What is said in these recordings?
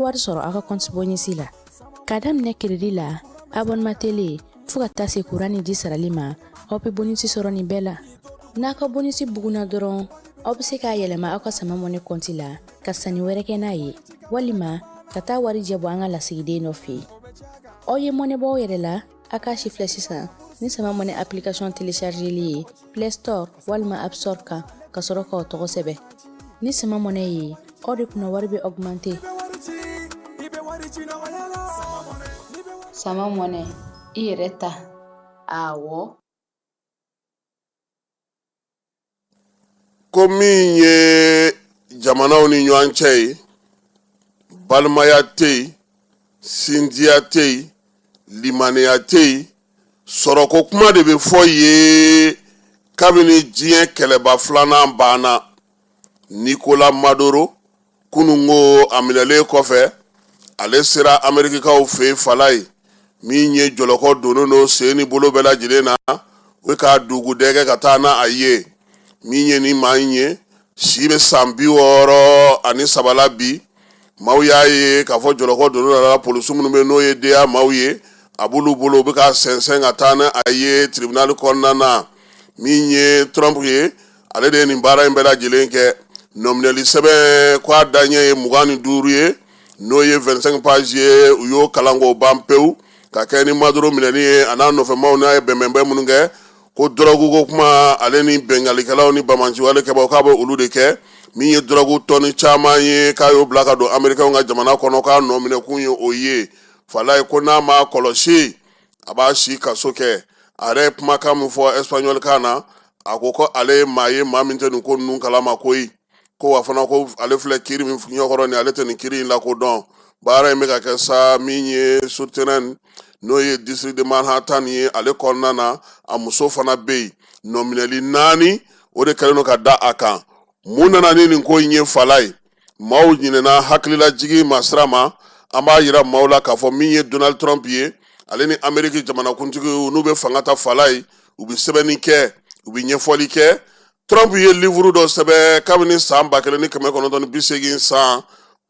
Wari sɔrɔ aw ka compte bonus la k'a daminɛ crédit la, abonnement télé, fo ka taa se kuran ni ji sarali ma. Aw bɛ bonus sɔrɔ nin bɛɛ la. N'a ka bonus bugunna dɔrɔn, aw bɛ se k'a yɛlɛma aw ka Sama Money compte la ka sanni wɛrɛ kɛ n'a ye, walima ka taa wari jɛ bɔ an ka lasigiden dɔ fɛ yen. Aw ye mɔnɛ bɔ aw yɛrɛ la. A k'a si filɛ sisan ni Sama Money application téléchargeli ye Play Store walima App Store kan, ka sɔrɔ k'aw tɔgɔ sɛbɛn. Ni Sama Money ye, aw de kunna wari bɛ augmenter. Sama Money, i yɛrɛ ta. Awɔ. Ko min ye jamanaw ni ɲɔgɔn cɛ ye, balimaya tɛ yen, sinjiya tɛ yen, limaniya tɛ yen, sɔrɔko kuma de bɛ fɔ ye. Kabini diɲɛ kɛlɛba filanan banna, Nicolas Maduro kununko a minɛlen kɔfɛ, ale sera Amerikikaw fɛ yen. Falaye, min ye jɔlɔkɔ donnen don sen ni bolo bɛɛ lajɛlen na, o k'a dugudɛgɛ ka taa n'a ye. Min ye ni maa in ye, si bɛ san 63 la bi. Maaw y'a ye k'a fɔ jɔlɔkɔ donnen la, polisi minnu bɛ, n'o ye DEA maaw ye, a b'olu bolo, u bɛ k'a sɛnsɛn ka taa n'a ye tribunal kɔnɔna na. Min ye Trump ye, ale de ye nin baara in bɛɛ lajɛlen kɛ. Nɔminɛli sɛbɛn ko a daɲɛ ye 25 ye, n'o ye 25 pages ye, u y'o kalan k'o ban pewu ka kɛ ni Maduro minɛni ye, a n'a nɔfɛmaw n'a ye bɛnbɛnbɛn minnu kɛ, ko dɔrɔgu ko kuma, ale ni bɛnkalikɛlaw ni banbaanciwale kɛbaaw, k'a bɛ olu de kɛ. Min ye dɔrɔgu tɔni caman ye, k'a y'o bila ka don Amerikɛnw ka jamana kɔnɔ, k'a nɔminɛkun ye o ye. Falaye, ko n'a ma kɔlɔsi, a b'a si kaso kɛ. A yɛrɛ ye kumakan min fɔ espagnol kan na, a ko ko ale ye maa ye, maa min tɛ nin ko ninnu kalama koyi. Ko wa fana, ko ale filɛ kiri min ɲɛkɔrɔ nin, ale tɛ nin kiri in lakodɔn. Baara in bɛ ka kɛ sa, min ye Surtenen, n'o ye district de Manhattan ye, ale kɔnɔna na. A muso fana bɛ yen. Nɔminɛli naani, o de kɛlen don ka da a kan. Mun nana ni nin ko in ye? Falaye, maaw ɲinɛna hakililajigin ma sira ma. An b'a yira maaw la k'a fɔ min ye Donald Trump ye, ale ni Ameriki jamanakuntigi, n'u bɛ fanga ta, Falaye, u bɛ sɛbɛnni kɛ, u bɛ ɲɛfɔli kɛ. Trump ye livuru dɔ sɛbɛn kabini san 1980 san,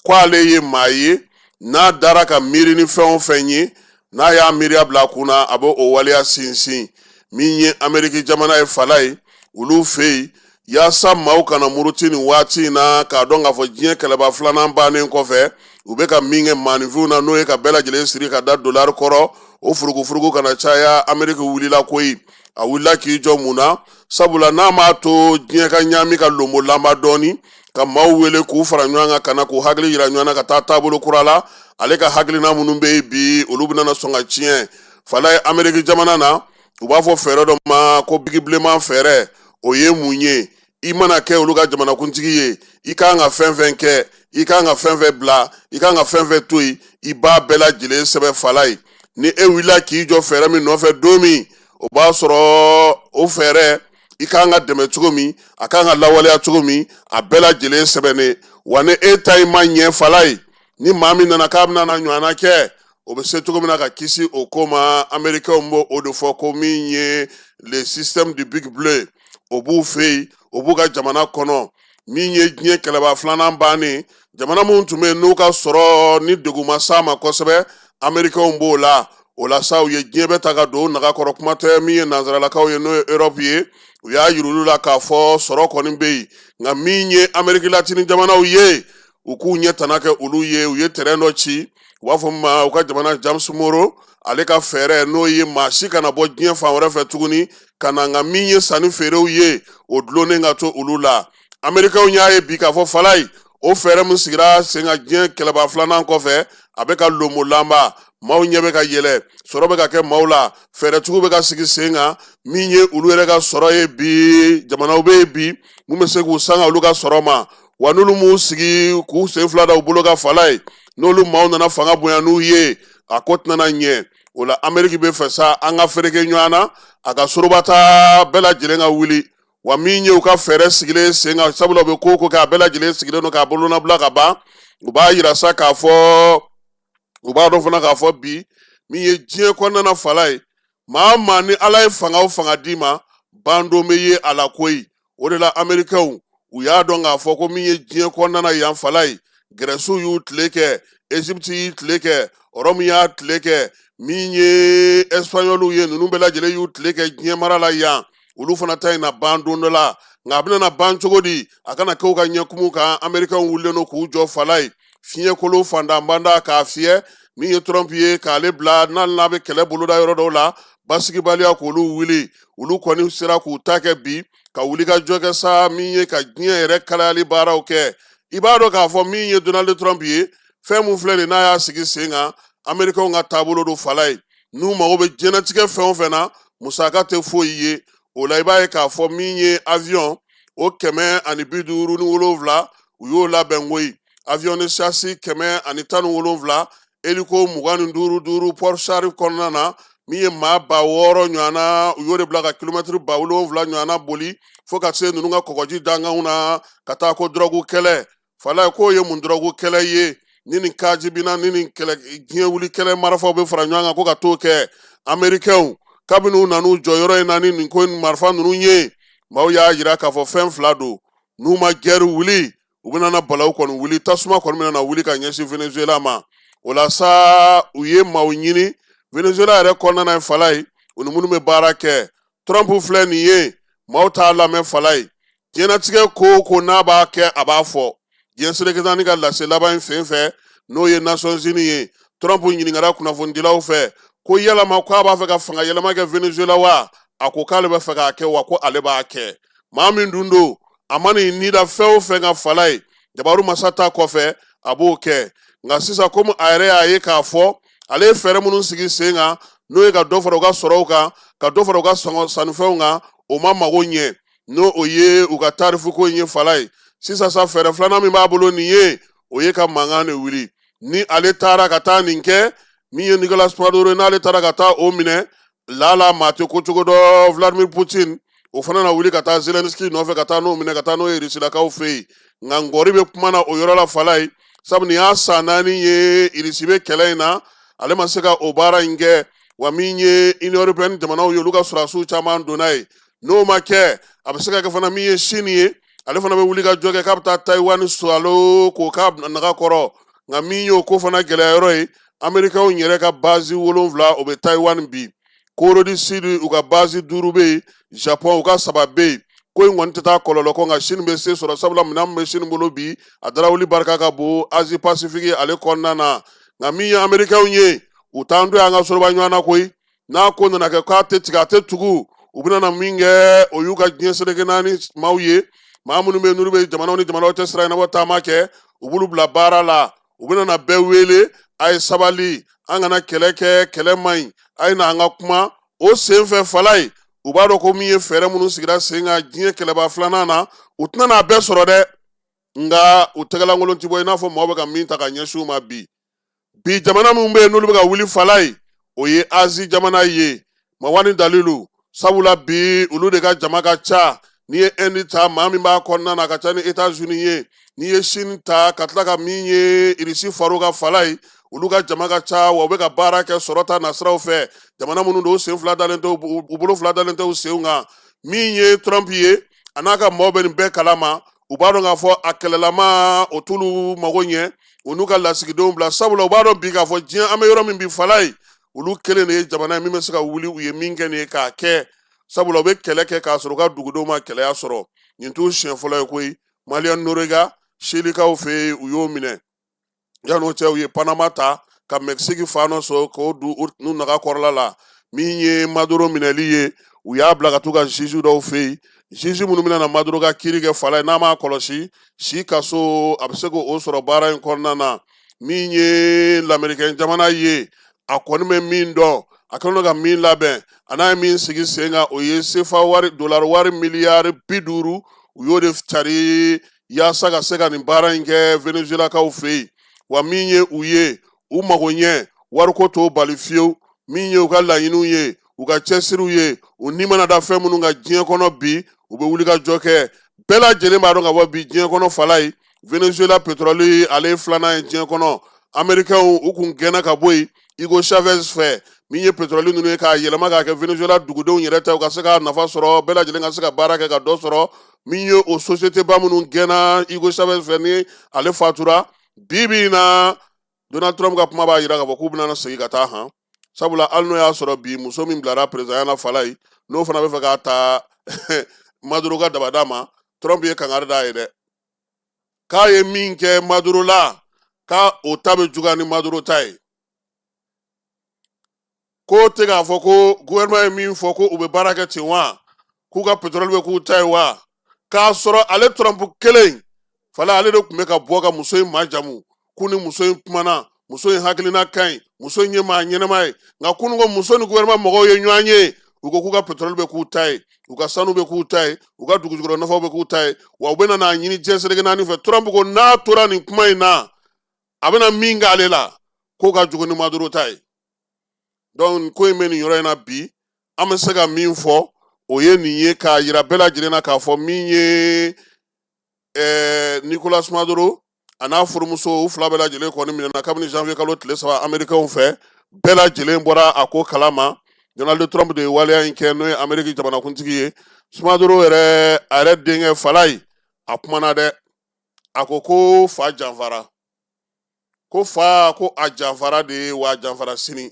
ko ale ye maa ye, n'a dara ka miiri ni fɛn o fɛn ye, n'a y'a miiriya bila a kun na, a bɛ o waleya sinsin. Min ye Ameriki jamana ye, Falaye, olu fɛ yen, yaasa maaw kana muruti nin waati in na, k'a dɔn k'a fɔ diɲɛ kɛlɛba filanan bannen kɔfɛ, u bɛ ka min kɛ maaninfinw na, n'o ye ka bɛɛ lajɛlen siri ka da dolari kɔrɔ, o furugufurugu kana caya. Ameriki wulila koyi, a wulila k'i jɔ. Mun na? Sabula n'a m'a to diɲɛ ka ɲaami ka lonbo lanba dɔɔni, ka maaw wele k'u fara ɲɔgɔn kan, ka na k'u hakili yira ɲɔgɔn na ka taa taabolo kura la, ale ka hakilina minnu bɛ yen bi, olu bɛna na sɔn ka tiɲɛ. Falaye, Ameriki jamana na, u b'a fɔ fɛɛrɛ dɔ ma ko biki bilenman fɛɛrɛ. O ye mun ye? I mana kɛ olu ka jamanakuntigi ye, i kan ka fɛn fɛn kɛ, i kan ka fɛn fɛn bila, i kan ka fɛn fɛn to yen, i b'a bɛɛ lajɛlen sɛbɛn. Falaye, ni e wulila k'i jɔ fɛɛrɛ min nɔfɛ don min, o b'a sɔrɔ o fɛɛrɛ, i kan ka dɛmɛ cogo min, a kan ka lawaleya cogo min, a bɛɛ lajɛlen sɛbɛnnen. Wa ni e ta in ma ɲɛ, Falaye, ni maa min nana k'a bɛna na ɲɔgɔnna kɛ, o bɛ se cogo min na ka kisi o ko ma. Américains b'o o de fɔ ko min ye le système du bic bleu, o b'u fɛ yen, o b'u ka jamana kɔnɔ. Min ye diɲɛ kɛlɛba filanan bannen, jamana minnu tun bɛ yen n'u ka sɔrɔ ni degun ma s'a ma kosɛbɛ, Américains b'o la. O la sa, u ye diɲɛ bɛɛ ta ka don naga kɔrɔ. Kuma tɛ min ye nansaralakaw ye, n'o ye Europe ye, u y'a yir'olu la k'a fɔ sɔrɔ kɔni bɛ yen, nka min ye Ameriki latini jamanaw ye, u k'u ɲɛ tana kɛ olu ye. U ye tɛrɛn dɔ ci, u b'a fɔ ma u ka jamana James Monroe, ale ka fɛɛrɛ, n'o ye maa si kana bɔ diɲɛ fan wɛrɛ fɛ tuguni ka na, nka min ye sanni feerew ye, o dulonnen ka to olu la. Amerikɛnw y'a ye bi k'a fɔ, Falaye, o fɛɛrɛ min sigira sen kan diɲɛ kɛlɛba filanan kɔfɛ, a bɛ ka lomo lanba, maaw ɲɛ bɛ ka yɛlɛ, sɔrɔ bɛ ka kɛ maaw la, fɛɛrɛtigiw bɛ ka sigi sen kan. Min ye olu yɛrɛ ka sɔrɔ ye bi, jamanaw bɛ yen bi mun bɛ se k'u sanga olu ka sɔrɔ ma. Wa n'olu m'u sigi k'u sen fila da u bolo kan, Falaye, n'olu maaw nana fanga bonya n'u ye, a ko tɛna ɲɛ. O la, Ameriki bɛ fɛ sa an ka fereke ɲɔgɔn na, a ka sorobata bɛɛ lajɛlen ka wuli. Wa min ye u ka fɛɛrɛ sigilen sen kan, sabula u bɛ ko o ko kɛ, a bɛɛ lajɛlen sigilen don k'a bolonabila ka ban. U b'a yira sa k'a fɔ u b'a dɔn fana k'a fɔ bi, min ye diɲɛ kɔnɔna na, Falaye, maa maa ni Ala ye fanga o fanga d'i ma, bandon bɛ ye a la koyi. O de la, Amerikɛnw, u y'a dɔn k'a fɔ ko min ye diɲɛ kɔnɔna na yan, Falaye, Gɛrɛsiw y'u tile kɛ. Egypte y'i tile kɛ, Rɔmu y'a tile kɛ, min ye Espagnol ye, ninnu bɛɛ lajɛlen y'u tile kɛ diɲɛ mara la yan. Olu fana ta in na ban don dɔ la, nka a bɛna na ban cogo di? A kana kɛ u ka ɲɛkumu kan. Amerikɛnw wulilen don k'u jɔ falaye, fiɲɛkolo fandanbanda k'a fiyɛ. Min ye Trump ye, k'ale bila n'ale n'a bɛ kɛlɛ boloda yɔrɔ dɔw la, basigibaliya k'olu wuli. Olu kɔni sera k'u ta kɛ bi ka wuli ka jɔ kɛ sa, min ye ka diɲɛ yɛrɛ kalayali baaraw kɛ. I b'a dɔn k'a fɔ min ye Donald Trump ye, fɛn mun filɛ nin n'a y'a sigi sen kan, Amerikɛnw ka taabolo don falaye. N'u mago bɛ diɲɛnatigɛ fɛn o fɛn na, musaka tɛ foyi ye o la. I b'a ye k'a fɔ min ye avion o 157, u y'o labɛn koyi. Avion de chasse 117, hélico 25 duuru Port Sharif kɔnɔna na, min ye maa 6000 ɲɔgɔnna, u y'o de bila ka kilomɛtiri 7000 ɲɔgɔnna boli fo ka se ninnu ka kɔgɔji dankanw na, ka taa ko dɔrɔgu kɛlɛ. Falaye, k'o ye mun dɔrɔgu kɛlɛ ye ni nin kajibina ni nin kɛlɛ diɲɛ wuli kɛlɛ marifaw bɛ fara ɲɔgɔn kan ko ka t'o kɛ? Amerikɛnw, kabini u nan'u jɔ yɔrɔ in na ni nin ko marifa ninnu ye, maaw y'a jira k'a fɔ fɛn fila don. N'u ma gɛri wuli, u bɛna na balawu kɔni wuli, tasuma kɔni bɛna na wuli ka ɲɛsin Venezuela ma. O la sa, u ye maaw ɲini Venezuela yɛrɛ kɔnɔna na falaye, u ni minnu bɛ baara kɛ. Trump filɛ nin ye, maaw t'a lamɛn falaye. Diɲɛnatigɛ ko o ko n'a b'a kɛ, a b'a fɔ. Diɲɛ seleke naani ka lase laban in sen fɛ, n'o ye Nations Unies ye, Trump ɲininkara kunnafonidilaw fɛ ko yalama ko a b'a fɛ ka fanga yɛlɛma kɛ Venezuela wa? A ko k'ale bɛ fɛ k'a kɛ, wa ko ale b'a kɛ. Maa min dun don, a man'i ni da fɛn o fɛn kan falaye, jabaru masa ta kɔfɛ, a b'o kɛ. Nka sisan, komi a yɛrɛ y'a ye k'a fɔ ale ye fɛɛrɛ minnu sigi sen kan, n'o ye ka dɔ fara u ka sɔrɔw kan, ka dɔ fara u ka sannifɛnw kan, o ma mago ɲɛ, n'o o ye u ka tarifu ko in ye falaye. Sisan sa, fɛɛrɛ filanan min b'a bolo nin ye, o ye ka mankan de wuli. Ni ale taara ka taa nin kɛ, min ye Nicolas Maduro, n'ale taara ka taa o minɛ, lala maa tɛ ko cogo dɔn. Vladimir Putin, o fana na wuli ka taa Zelensky nɔfɛ, ka taa n'o minɛ, ka taa n'o ye Irisilakaw fɛ yen. Nka ngɔri bɛ kuma na o yɔrɔ la falaye, sabu nin y'a san 4 ye Irisi bɛ kɛlɛ in na, ale ma se ka o baara in kɛ. Wa min ye Union européenne jamanaw ye, olu ka sɔrɔdasiw caman donna yen. N'o ma kɛ, a bɛ se ka kɛ fana min ye Chine ye, ale fana bɛ wuli ka jɔ kɛ k'a bɛ taa Taïwan salo k'o k'a naga kɔrɔ. Nka min y'o ko fana gɛlɛya yɔrɔ ye, Amerikɛnw yɛrɛ ka base 7, o bɛ Taïwan bi. Corée du Sud, u ka base 5 bɛ yen. Japon, u ka 3 bɛ yen. Ko in kɔni tɛ taa kɔlɔlɔ kɔ, nka Chine bɛ se sɔrɔ, sabula minɛn min bɛ Chine bolo bi, a darawuli barika ka bon Asie Pacifique ale kɔnɔna na. Nka min ye Amerikɛnw ye, u t'an to yan ka soroba ɲɔgɔn na koyi. N'a ko nana kɛ k'a tɛ tigɛ, a tɛ tugu, u bɛna na min kɛ, o y'u ka diɲɛ seleke naani maaw ye, maa minnu bɛ yen n'olu bɛ jamanaw ni jamanaw cɛ sira ɲɛnabɔ taama kɛ, u b'olu bila baara la. U bɛna na bɛɛ wele: a ye sabali, an kana kɛlɛ kɛ, kɛlɛ man ɲi, a ye na an ka kuma. O senfɛ falaye, u b'a dɔn ko min ye fɛɛrɛ minnu sigira sen kan diɲɛ kɛlɛba filanan na, u tɛna n'a bɛɛ sɔrɔ dɛ, nka u tɛgɛlankolon ti bɔ i n'a fɔ maaw bɛ ka min ta ka ɲɛsin u ma bi. Bi jamana minnu bɛ yen n'olu bɛ ka wuli falaye, o ye Azi jamana ye, mawani dalilu, sabula bi olu de ka jama ka ca. N'i ye Inde ta, maa min b'a kɔnɔna na a ka ca ni États-Unis ye. N'i ye Chine ta, ka tila ka min ye Irisi far'o kan falaye, olu ka jama ka ca, wa u bɛ ka baara kɛ sɔrɔ ta nasiraw fɛ. Jamana minnu don, u sen fila dalen tɛ, u bolo fila dalen tɛ u senw kan. Min ye Trump ye, a n'a ka maaw bɛ nin bɛɛ kalama. U b'a dɔn k'a fɔ a kɛlɛlama o t'olu mago ɲɛ, u n'u ka lasigidenw bila, sabula u b'a dɔn bi k'a fɔ diɲɛ an bɛ yɔrɔ min bi falaye, olu kelen de ye jamana ye min bɛ se ka wuli u ye min kɛ nin ye k'a kɛ, sabula u bɛ kɛlɛ kɛ k'a sɔrɔ u ka dugudenw ma kɛlɛya sɔrɔ. Nin t'u siɲɛ fɔlɔ ye koyi. Manuel Noriega, Chilikaw fɛ yen, u y'o minɛ. Yan'o cɛ, u ye Panama ta ka Mexique fan dɔ sɔrɔ k'o don n'u naga kɔrɔla la. Min ye Maduro minɛli ye, u y'a bila ka t'u ka juge dɔw fɛ yen, juge minnu bɛna na Maduro ka kiiri kɛ falaye. N'a m'a kɔlɔsi, si kaso a bɛ se k'o sɔrɔ baara in kɔnɔna na. Min ye lamerikɛn jamana ye, a kɔni bɛ min dɔn, a kɛlen don ka min labɛn, a n'a ye min sigi sen kan, o ye sefa wari, dolari wari miliyari 50, u y'o de cari yaasa ka se ka nin baara in kɛ Venezuelakaw fɛ yen. Wa min ye u ye, u mago ɲɛ wariko t'o bali fiyewu. Min ye u ka laɲiniw ye, u ka cɛsiriw ye, u ni mana da fɛn minnu kan diɲɛ kɔnɔ bi, u bɛ wuli ka jɔ kɛ. Bɛɛ lajɛlen b'a dɔn ka bɔ bi diɲɛ kɔnɔ falaye, Venezuela pétrole ale ye filanan ye diɲɛ kɔnɔ. Américains u kun gɛnna ka bɔ yen Hugo Chavez fɛ. Min ye pétrole ninnu ye k'a yɛlɛma k'a kɛ Venezuela dugudenw yɛrɛ ta, u ka se k'a nafa sɔrɔ, bɛɛ lajɛlen ka se ka baara kɛ ka dɔ sɔrɔ. Min ye o société ba minnu gɛnna Hugo Chavez fɛ ni ale fatura, bi bi in na Donald Trump ka kuma b'a jira k'a fɔ k'u bɛna segin ka taa han, sabula hali n'o y'a sɔrɔ bi muso min bilara perezidanya la Falayi, n'o fana bɛ fɛ k'a ta Maduro ka dabada ma, Trump ye kangari d'a ye dɛ, k'a ye min kɛ Maduro la, k'a o ta bɛ juguya ni Maduro ta ye. Ko tɛ k'a fɔ ko gouvernement ye min fɔ ko u bɛ baara kɛ ten wa, k'u ka pétrole bɛ k'u ta ye wa, k'a sɔrɔ ale Trump kelen Fala, ale de tun bɛ ka bɔ ka muso in majamu, k'u ni muso in kumana, muso in hakilina ka ɲi, muso in ye maa ɲɛnama ye. Nka kunun ko muso ni gouvernement mɔgɔw ye ɲɔgɔn ye, u ko k'u ka pétrole bɛ k'u ta ye, u ka sanu bɛ k'u ta ye, u ka dugujukɔrɔ nafaw bɛ k'u ta ye, wa u bɛna n'a ɲini diɲɛ seleke naani fɛ. Trump ko n'a tora nin kuma in na, a bɛna min k'ale la, k'o ka jugu ni Maduro ta ye. Donc ko in bɛ nin yɔrɔ in na bi. An bɛ se ka min fɔ, o ye nin ye, k'a yira bɛɛ lajɛlen na k'a fɔ min ye Nicolas Maduro a n'a furumuso, u fila bɛɛ lajɛlen kɔni minɛna kabini janvier kalo tile 3 Américains fɛ. Bɛɛ lajɛlen bɔra a ko kalama. Donald Trump de ye waleya in kɛ, n'o ye Amérique jamanakuntigi ye. Maduro yɛrɛ, a yɛrɛ denkɛ Falayi, a kumana dɛ. A ko ko fa janfara, ko fa ko a janfara de ye, wa a janfara sini.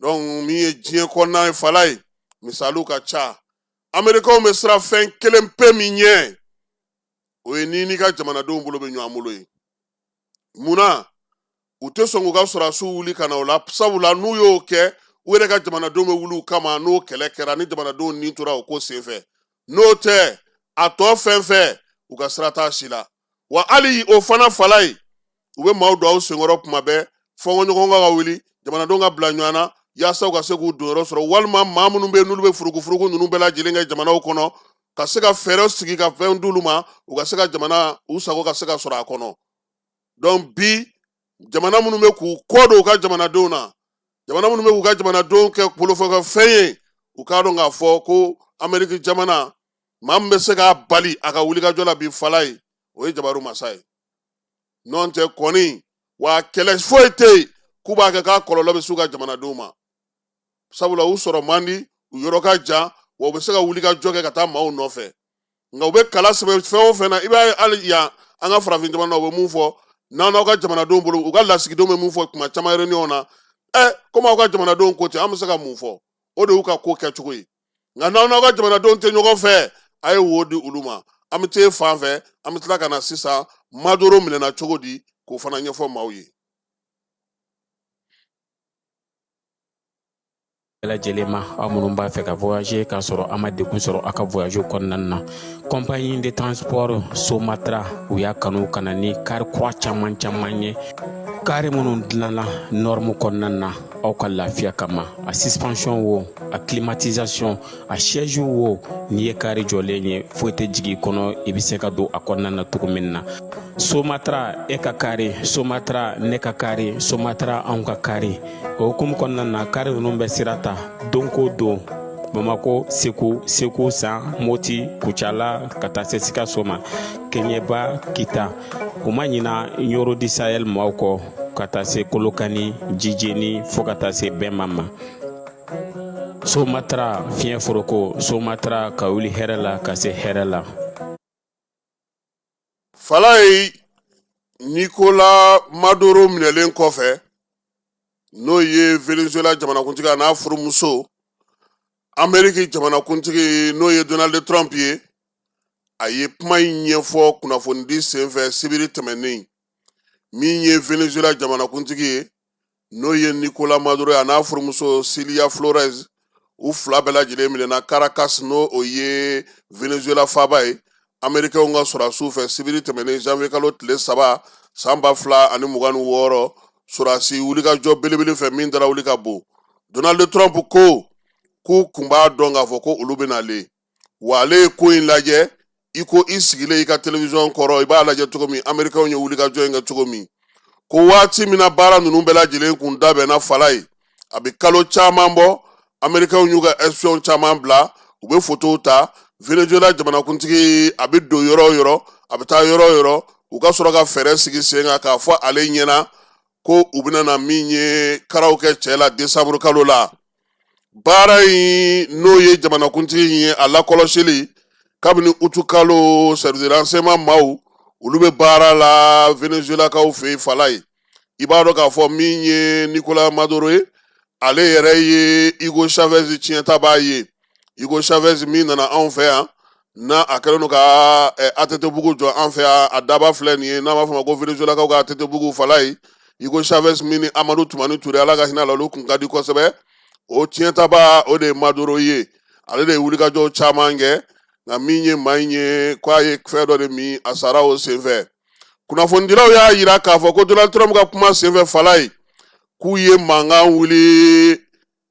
Donc min ye diɲɛ kɔnɔna ye Falayi, misaliw ka ca. Amerikaw bɛ siran fɛn kelen pe min ɲɛ, o ye n'i n'i ka jamanadenw bolo bɛ ɲɔgɔn bolo ye. Munna u tɛ sɔn k'u ka sɔrɔdasiw wuli ka na o la? Sabula n'u y'o kɛ, u yɛrɛ ka jamanadenw bɛ wuli u kama. N'o kɛlɛ kɛra, ni jamanadenw ni tora o ko senfɛ, n'o tɛ, a tɔ fɛn fɛn, u ka sira t'a si la. Wa hali o fana Falayi, u bɛ maaw don aw senkɔrɔ kuma bɛɛ, fɔnkɔɲɔgɔn ka wuli, jamanadenw ka bila ɲɔgɔn na yaasa u ka se k'u donyɔrɔ sɔrɔ, walima maa minnu bɛ yen n'olu bɛ furugufurugu ninnu bɛɛ lajɛlen kɛ jamanaw kɔnɔ, ka se ka fɛɛrɛ sigi ka fɛn d'olu ma, u ka se ka jamana u sago ka se ka sɔrɔ a kɔnɔ. Donc bi, jamana minnu bɛ k'u kɔ don u ka jamanadenw na, jamana minnu bɛ k'u ka jamanadenw kɛ bolofɛn ye, u k'a dɔn k'a fɔ ko Ameriki jamana, maa min bɛ se k'a bali a ka wulikajɔ la bi Falayi, o ye jabaru masa ye. N'o tɛ kɔni, wa kɛlɛ foyi tɛ yen k'u b'a kɛ k'a kɔlɔlɔ bɛ s'u ka jamanadenw ma, sabula u sɔrɔ man di, u yɔrɔ ka jan, wa u bɛ se ka wulikajɔ kɛ ka taa maaw nɔfɛ. Nka u bɛ kala sɛbɛn fɛn o fɛn na, i b'a ye hali yan an ka farafin jamana na, u bɛ mun fɔ n'aw n'aw ka jamanadenw bolo, u ka lasigidenw bɛ mun fɔ kuma caman réunion na? Komi aw ka jamanadenw ko ten, an bɛ se ka mun fɔ? O de y'u ka ko kɛcogo ye. Nka n'aw n'aw ka jamanadenw tɛ ɲɔgɔn fɛ, a ye wo di olu ma. An bɛ t'e fan fɛ, an bɛ tila ka na sisan Maduro minɛna cogo di, k'o fana ɲɛfɔ maaw ye. Bɛɛ lajɛlen ma, aw minnu b'a fɛ ka voyager k'a sɔrɔ a ma degun sɔrɔ aw ka voyage kɔnɔna na, compagnie de transport Somatra, u y'a kanu ka na ni kari kura caman caman ye, kari minnu dilanna norme kɔnɔna na aw ka lafiya kama. A suspension wo, a climatisation, a siège wo, n'i ye kari jɔlen ye, foyi tɛ jigin i kɔnɔ, i bɛ se ka don a kɔnɔna na cogo min na. Somatra, e ka kari, Somatra, ne ka kari, Somatra, anw ka kari. O hukumu kɔnɔna na, kari ninnu bɛ sira ta don ko don Bamako, Segu, Segu San, Moti, Kucala, ka taa se Sikaso ma, Kɛɲɛba, Kita. U ma ɲina Ɲɔrɔ du Sahel maaw kɔ, ka taa se Kolokani, Jijeni, fo ka taa se Bɛnma ma. Somatra, fiɲɛ foroko, Somatra, ka wuli hɛrɛ la ka se hɛrɛ la. Falayi, Nicolas Maduro minɛlen kɔfɛ, n'o ye Venezuela jamanakuntigi, a n'a furumuso, Ameriki jamanakuntigi, n'o ye Donald Trump ye, a ye kuma in ɲɛfɔ kunnafonidi senfɛ sibiri tɛmɛnen. Min ye Venezuela jamanakuntigi ye, n'o ye Nicolas Maduro ye, a n'a furumuso Cilia Flores, u fila bɛɛ lajɛlen minɛna Caracas, n'o o ye Venezuela faaba ye, Amerikɛnw ka sɔrɔdasiw fɛ sibiri tɛmɛnen janvier kalo tile 3 san 2026, sɔrɔdasi wulikajɔ belebele fɛ min dara wuli ka bon. Donald Trump ko k'u kun b'a dɔn k'a fɔ ko olu bɛna ale, wa ale ye ko in lajɛ i ko i sigilen i ka telewisɔn kɔrɔ, i b'a lajɛ cogo min Amerikɛnw ye wulikajɔ in kɛ cogo min. Ko waati min na baara ninnu bɛɛ lajɛlen kun dabɛnna Falayi, a bɛ kalo caman bɔ, Amerikɛnw y'u ka espion caman bila, u bɛ fotow ta Venezuela jamanakuntigi, a bɛ don yɔrɔ o yɔrɔ, a bɛ taa yɔrɔ o yɔrɔ, u ka sɔrɔ ka fɛɛrɛ sigi sen kan k'a fɔ ale ɲɛna ko u bɛna na min ye karaw kɛ cɛ la desanburu kalo la. Baara in, n'o ye jamanakuntigi in ye, a lakɔlɔsili kabini utu kalo, service de renseignement maaw, olu bɛ baara la Venezuelakaw fɛ yen Falayi. I b'a dɔn k'a fɔ min ye Nicolas Maduro ye, ale yɛrɛ ye Hugo Chavez tiɲɛtabaa ye. Hugo Chavez min nana anw fɛ yan, n'a a kɛlen don ka ATT-bugu jɔ an fɛ yan, a daba filɛ nin ye, n'an b'a fɔ ma ko Venezuelakaw ka ATT-bugu fala ye. Hugo Chavez min ni Amadu Tumani Ture, Ala ka hinɛ a la, olu kun ka di kosɛbɛ, o tiɲɛtabaa o de ye Maduro ye. Ale de ye wulikajɔw caman kɛ, nka min ye maa in ye, ko a ye fɛn dɔ de min, a sara o senfɛ. Kunnafonidilaw y'a yira k'a fɔ ko Donald Trump ka kuma senfɛ fala ye, k'u ye mankan wuli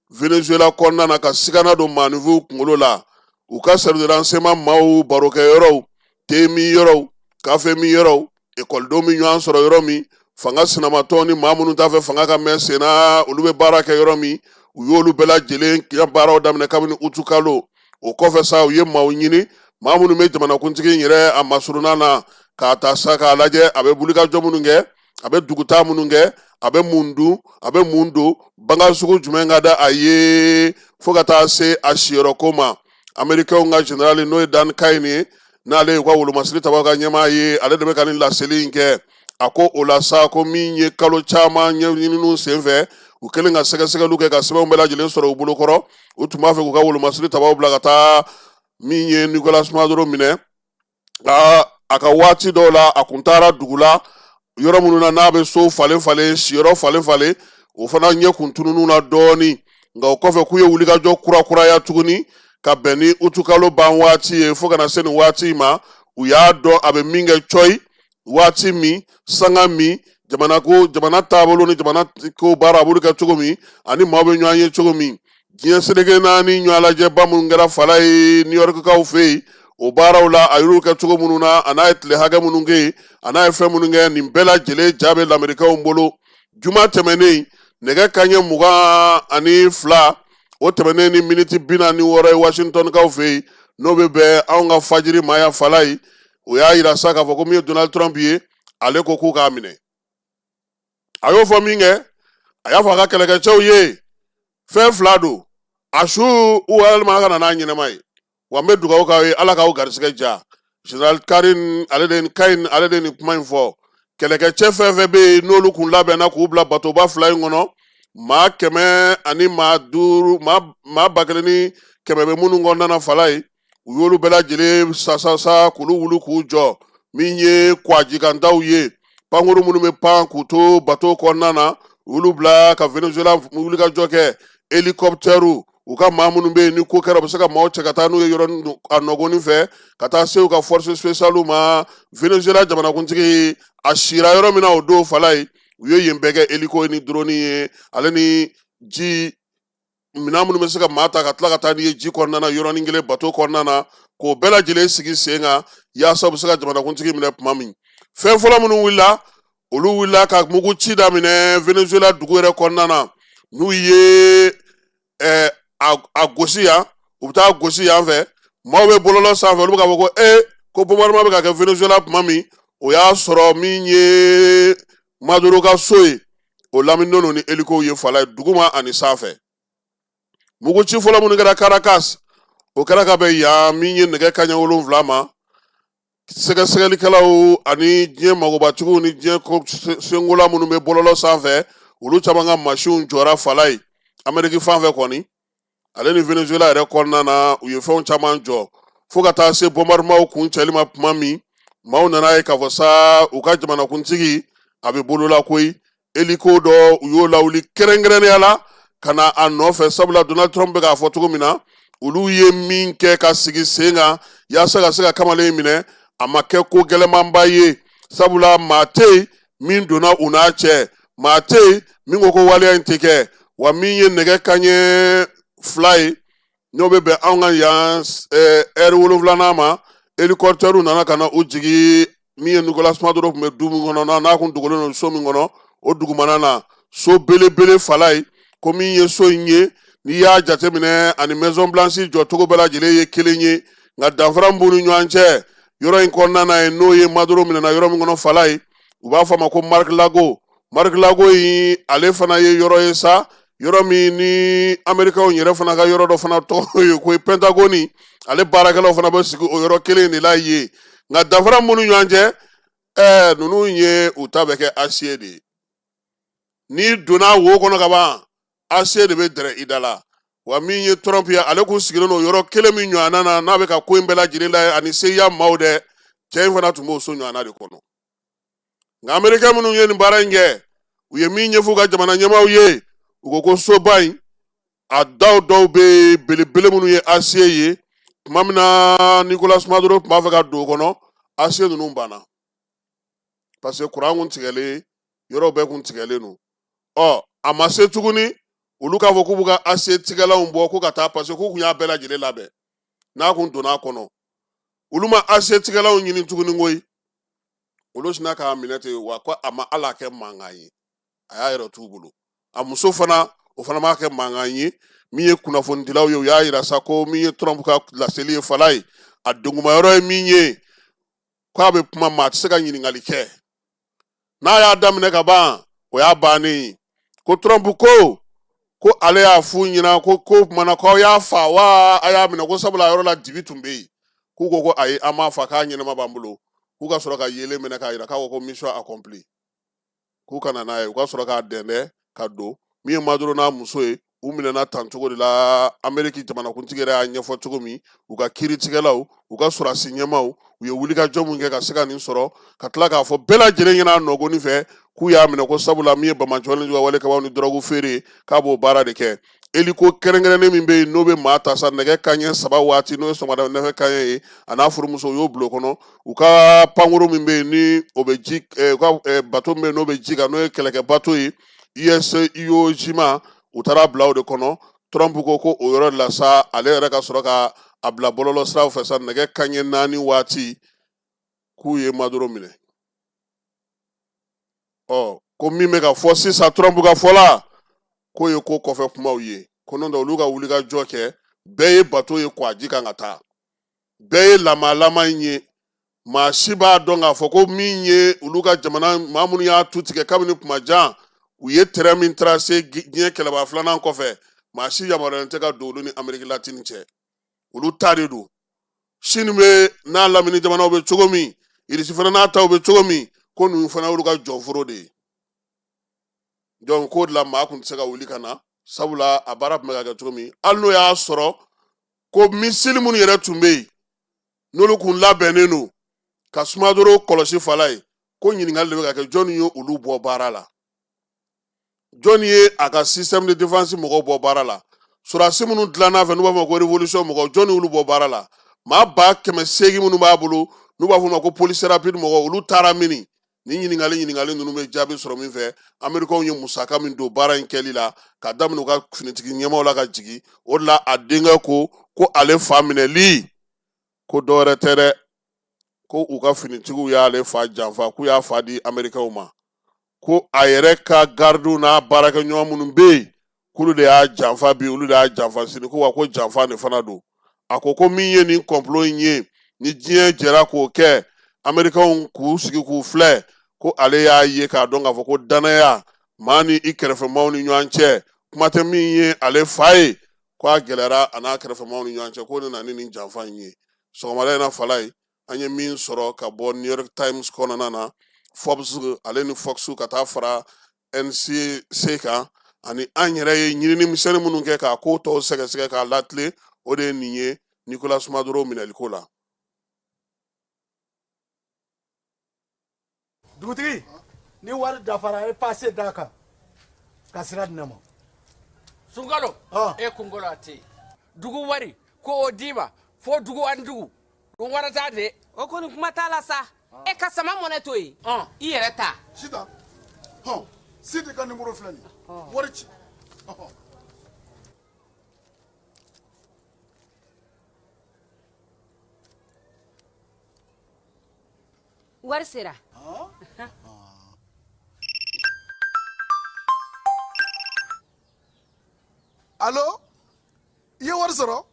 Venezuela kɔnɔna na, ka sigana don maaninfinw kunkolo la. U ka service de renseignement maaw barokɛyɔrɔw, te min yɔrɔw, kafe min yɔrɔw, ekɔlidenw bɛ ɲɔgɔn sɔrɔ yɔrɔ min, fanga sinamatɔn ni maa minnu t'a fɛ fanga ka mɛn sen na, olu bɛ baara kɛ yɔrɔ min, u y'olu bɛɛ lajɛlen ka baaraw daminɛ kabini utukalo. O kɔfɛ sa, u ye maaw ɲini, maa minnu bɛ jamanakuntigi in yɛrɛ a masurunna na, k'a ta sa k'a lajɛ a bɛ wulikajɔ minnu kɛ, a bɛ dugutaa minnu kɛ, a bɛ mun dun, a bɛ mun don, bagan sugu jumɛn ka di a ye, fo ka taa se a siyɔrɔ ko ma. Amerikɛnw ka generali, n'o ye Dan Caine ye, n'ale ye u ka wolomasiri tabaw ka ɲɛmaa ye, ale de bɛ ka nin laseli in kɛ. A ko o la sa, ko min ye kalo caman ɲɛɲininiw senfɛ, u kɛlen ka sɛgɛsɛgɛliw kɛ ka sɛbɛnw bɛɛ lajɛlen sɔrɔ u bolokɔrɔ, u tun b'a fɛ k'u ka wolomasiri tabaw bila ka taa min ye Nicolas Maduro minɛ. A ka waati dɔw la, a kun taara dugu la, yɔrɔ minnu na n'a bɛ so falen falen, siyɔrɔ falen falen, o fana ɲɛ kun tunun'u na dɔɔnin. Nka o kɔfɛ, k'u ye wulikajɔ kurakuraya tuguni ka bɛn ni utukalo ban waati ye, fo ka na se nin waati in ma, u y'a dɔn a bɛ min kɛ cɔyi, waati min, sanga min, jamana ko, jamana taabolo ni jamana ko baara a b'olu kɛ cogo min, ani maaw bɛ ɲɔgɔn ye cogo min. Diɲɛ seleke naani ɲɔgɔn lajɛba minnu kɛra fala ye New Yorkkaw fɛ yen, o baaraw la a y'olu kɛ cogo minnu na, a n'a ye tile hakɛ minnu kɛ yen, a n'a ye fɛn minnu kɛ, nin bɛɛ lajɛlen ja bɛ lamerikɛnw bolo. Juma tɛmɛnen, nɛgɛ kanɲɛ 22, o tɛmɛnen ni miniti 46 ye Washingtonkaw fɛ yen, n'o bɛ bɛn anw ka fajiri ma yan fala ye, o y'a yira sa k'a fɔ ko min ye Donald Trump ye, ale ko k'u k'a minɛ. A y'o fɔ min kɛ, a y'a fɔ a ka kɛlɛkɛcɛw ye, fɛn fila don, a su walima a ka na n'a ɲɛnama ye. Wa n bɛ dugawu k'aw ye, Ala k'aw garisɛgɛ diya. Général Karim, ale de Caine, ale de nin kuma in fɔ. Kɛlɛkɛcɛ fɛn fɛn bɛ yen, n'olu kun labɛnna k'u bila batoba fila in kɔnɔ, maa kɛmɛ ani maa duuru, maa 1100 bɛ minnu kɔnɔna na fala ye, u y'olu bɛɛ lajɛlen sasasa k'olu wuli k'u jɔ. Min ye kwajikantaw ye, pankuru minnu bɛ pan k'u to bato kɔnɔna na, u y'olu bila ka Venezuela wulikajɔ kɛ. Helicoptɛriw, u ka maa minnu bɛ yen, ni ko kɛra u bɛ se ka maaw cɛ ka taa n'u ye yɔrɔ a nɔgɔnin fɛ, ka taa se u ka force spéciale ma. Venezuela jamanakuntigi a sira yɔrɔ min na o don fala ye, u ye yen bɛɛ kɛ hélico ni drone ye, ale ni ji minɛn minnu bɛ se ka maa ta ka tila ka taa n'i ye ji kɔnɔna na yɔrɔnin kelen bato kɔnɔna na, k'o bɛɛ lajɛlen sigi sen kan yaasa u bɛ se ka jamanakuntigi minɛ tuma min. Fɛn fɔlɔ minnu wulila, olu wulila ka mugu ci daminɛ Venezuela dugu yɛrɛ kɔnɔna na. N'u ye a gosi yan, u bɛ taa gosi yan fɛ. Maaw bɛ bɔlɔlɔ sanfɛ, olu bɛ k'a fɔ ko ee, ko bombardement bɛ ka kɛ Venezuela tuma min, o y'a sɔrɔ min ye Maduro ka so ye, o laminilen don ni hélicow ye fala ye, duguma ani sanfɛ. Muguci fɔlɔ minnu kɛra Caracas, o kɛra ka bɛn yan min ye nɛgɛ kanɲɛ 7 ma. Sɛgɛsɛgɛlikɛlaw ani diɲɛ magobatigiw ni diɲɛ senkola minnu bɛ bɔlɔlɔ sanfɛ, olu caman ka masinw jɔra fala ye. Ameriki fan fɛ kɔni, ale ni Venezuela yɛrɛ kɔnɔna na, u ye fɛnw caman jɔ fo ka taa se bombardement kuncɛli ma. Tuma min maaw nana ye k'a fɔ sa u ka jamanakuntigi a bɛ bolola koyi, hélico dɔ u y'o lawuli kɛrɛnkɛrɛnnenya la ka na a nɔfɛ, sabula Donald Trump bɛ k'a fɔ cogo min na, olu ye min kɛ ka sigi sen kan yaasa ka se ka kamalen minɛ, a ma kɛ ko gɛlɛmanba ye, sabula maa tɛ yen min donna u n'a cɛ, maa tɛ yen min ko ko waleya in tɛ kɛ. Wa min ye nɛgɛ kanɲɛ 2 ye, n'o bɛ bɛn anw ka yan ɛri 7nan ma, hélicoptère nana ka na u jigin min ye Nicolas Maduro tun bɛ du min kɔnɔ, n'a kun dogolen don so min kɔnɔ, o dugumana na, so belebele fala ye. Ko min ye so in ye, n'i y'a jateminɛ, ani Maison Blanche jɔcogo bɛɛ lajɛlen ye kelen ye, nka danfara min b'u ni ɲɔgɔn cɛ yɔrɔ in kɔnɔna na ye, n'o ye Maduro minɛna yɔrɔ min kɔnɔ fala ye, u b'a fɔ a ma ko Mar-a-Lago. Mar-a-Lago in, ale fana ye yɔrɔ ye sa, yɔrɔ min ni Amerikɛnw yɛrɛ fana ka yɔrɔ dɔ fana tɔgɔ ye ko Pentagone, ale baarakɛlaw fana bɛ sigi o yɔrɔ kelen de la yen. Nka danfara minnu ɲɔgɔn cɛ, ninnu ye u ta bɛ kɛ acier de ye. N'i donna wo kɔnɔ ka ban, acier de bɛ dɛrɛ i da la. Wa min ye Trump ye, ale kun sigilen don yɔrɔ kelen min ɲɔgɔnna na, n'a bɛ ka ko in bɛɛ lajɛlen lajɛ ani CIA maaw dɛ, cɛ in fana tun b'o so ɲɔgɔnna de kɔnɔ. Nka amerikɛn minnu ye nin baara in kɛ, u ye min ɲɛfɔ u ka jamana ɲɛmaaw ye, u ko ko soba in a daw dɔw bɛ yen belebele minnu ye acier ye, tuma min na Nicolas Maduro tun b'a fɛ ka don o kɔnɔ, acier ninnu banna parce que kuran kun tigɛlen, yɔrɔw bɛɛ kun tigɛlen don. Ɔ a ma se tuguni olu k'a fɔ k'u b'u ka acier tigɛlanw bɔ ko ka taa, parce que k'u kun y'a bɛɛ lajɛlen labɛn. N'a kun donna a kɔnɔ, olu ma acier tigɛlanw ɲini tuguni koyi, olu sinna k'a minɛ ten. Wa ko a ma ala kɛ mankan ye, a y'a yɛrɛ t'u bolo. A muso fana, o fana m'a kɛ mankan ye. Min ye kunnafonidilaw ye, u y'a yira sa ko min ye Trump ka laseli ye fala ye, a degunmayɔrɔ ye min ye, k'a bɛ kuma, maa tɛ se ka ɲininkali kɛ. N'a y'a daminɛ ka ban, o y'a bannen ye. Ko Trump ko ko ale y'a f'u ɲɛna ko ko kumana k'aw y'a fa wa a y'a minɛ, ko sabula a yɔrɔ la dibi tun bɛ yen. K'u ko ko ayi, an m'a fa, k'a ɲɛnama b'an bolo. K'u ka sɔrɔ ka yeelen minɛ k'a yira k'a ko ko mission accomplie, k'u ka na n'a ye. U ka sɔrɔ k'a dɛndɛn ka don. Min ye Maduro n'a muso ye, u minɛna tan cogo de la. Ameriki jamanakuntigi yɛrɛ y'a ɲɛfɔ cogo min, u ka kiiritigɛlaw, u ka sɔrɔdasi ɲɛmaaw, u ye wulikajɔ mun kɛ ka se ka nin sɔrɔ, ka tila k'a fɔ bɛɛ lajɛlen ɲɛna nɔgɔni fɛ k'u y'a minɛ ko sabula min ye banbaanciwale juguya wale kabaw ni dɔrɔgu feere, k'a b'o baara de kɛ. Hélico kɛrɛnkɛrɛnnen min bɛ yen, n'o bɛ maa ta sa nɛgɛ kanɲɛ 3 waati, n'o ye sɔgɔmada nɛgɛ kanɲɛ ye, a n'a furumuso, u y'o bila o kɔnɔ. U ka pankuru min bɛ yen ni o bɛ ji, u ka bato min bɛ yen n'o bɛ ji kan, n'o ye kɛlɛkɛ bato ye USS Iwo Jima, u taara bila o de kɔnɔ. Trump ko ko o yɔrɔ de la sa, ale yɛrɛ ka sɔrɔ ka a bila bɔlɔlɔ siraw fɛ sa nɛgɛ kanɲɛ 4 waati k'u ye Maduro minɛ. Ɔ ko min bɛ ka fɔ sisan, Trump ka fɔ la, k'o ye ko kɔfɛ kumaw ye, ko n'o tɛ olu ka wulikajɔ kɛ, bɛɛ ye bato ye kɔgɔji kan ka taa, bɛɛ ye lamalama in ye. Maa si b'a dɔn k'a fɔ ko min ye olu ka jamana maa minnu y'a tu tigɛ kabini kuma jan, u ye terrain min tracé diɲɛ kɛlɛba filanan kɔfɛ, maa si yamaruyalen tɛ ka don olu ni Ameriki latini cɛ. Olu ta de don. Sini bɛ n'a lamini jamanaw bɛ cogo min, Irisi fana n'a taw bɛ cogo min, ko ninnu fana y'olu ka jɔnforo de ye. Donc k'o de la maa kun tɛ se ka wuli ka na, sabula a baara tun bɛ ka kɛ cogo min, hali n'o y'a sɔrɔ ko misili minnu yɛrɛ tun bɛ yen, n'olu kun labɛnnen don ka Maduro kɔlɔsi fala ye, ko ɲininkali de bɛ ka kɛ, jɔnni ye olu bɔ baara la, jɔnni ye a ka système de défense mɔgɔw bɔ baara la, sɔrɔdasi minnu dilanna fɛ n'u b'a fɔ ma ko révolution mɔgɔw, jɔnni y'olu bɔ baara la, maa 800 minnu b'a bolo n'u b'a fɔ ma ko police rapide mɔgɔw, olu taara mini? Ni ɲininkali ninnu bɛ jaabi sɔrɔ min fɛ, amerikaw ye musaka min don baara in kɛli la, ka daminɛ u ka finitigi ɲɛmaaw la ka jigin. O de la a denkɛ ko ko ale fa minɛli, ko dɔwɛrɛ tɛ dɛ, ko u ka finitigiw y'ale fa janfa, k'u y'a fa di amerikaw ma, ko a yɛrɛ ka garidiw n'a baarakɛɲɔgɔn minnu bɛ yen, k'olu de y'a janfa bi, olu de y'a janfa sini, ko wa ko janfa de fana don. A ko ko min ye nin complot in ye, ni diɲɛ jɛra k'o kɛ, amerikaw k'u sigi k'u filɛ, ko ale y'a ye k'a dɔn k'a fɔ ko danaya maa ni i kɛrɛfɛmaaw ni ɲɔgɔn cɛ, kuma tɛ min ye ale fa ye, ko a gɛlɛyara a n'a kɛrɛfɛmaaw ni ɲɔgɔn cɛ, k'o de nana ni nin janfa in ye. Sɔgɔmada in na fala ye, an ye min sɔrɔ ka bɔ New York Times kɔnɔna na, Forbes ale ni Fox ka taa fara NCC kan, ani an yɛrɛ ye ɲinini misɛnnin minnu kɛ k'a ko tɔw sɛgɛsɛgɛ k'a latilen, o de ye nin ye Nicolas Maduro minɛliko la. Dugutigi, ni wari dafara, e pase d'a kan ka sira di ne ma. Sunkalo, e kunkolo a tɛ dugu wari ko o d'i ma fo dugu ani dugu dun wara t'a de. O kɔni kuma t'a la sa, e ka sama mɔnɛ to yen, i yɛrɛ ta. Sitan, hɔn, Sidi ka nimoro filɛ nin ye, wari ci. Wari sera. Alo, i ye wari sɔrɔ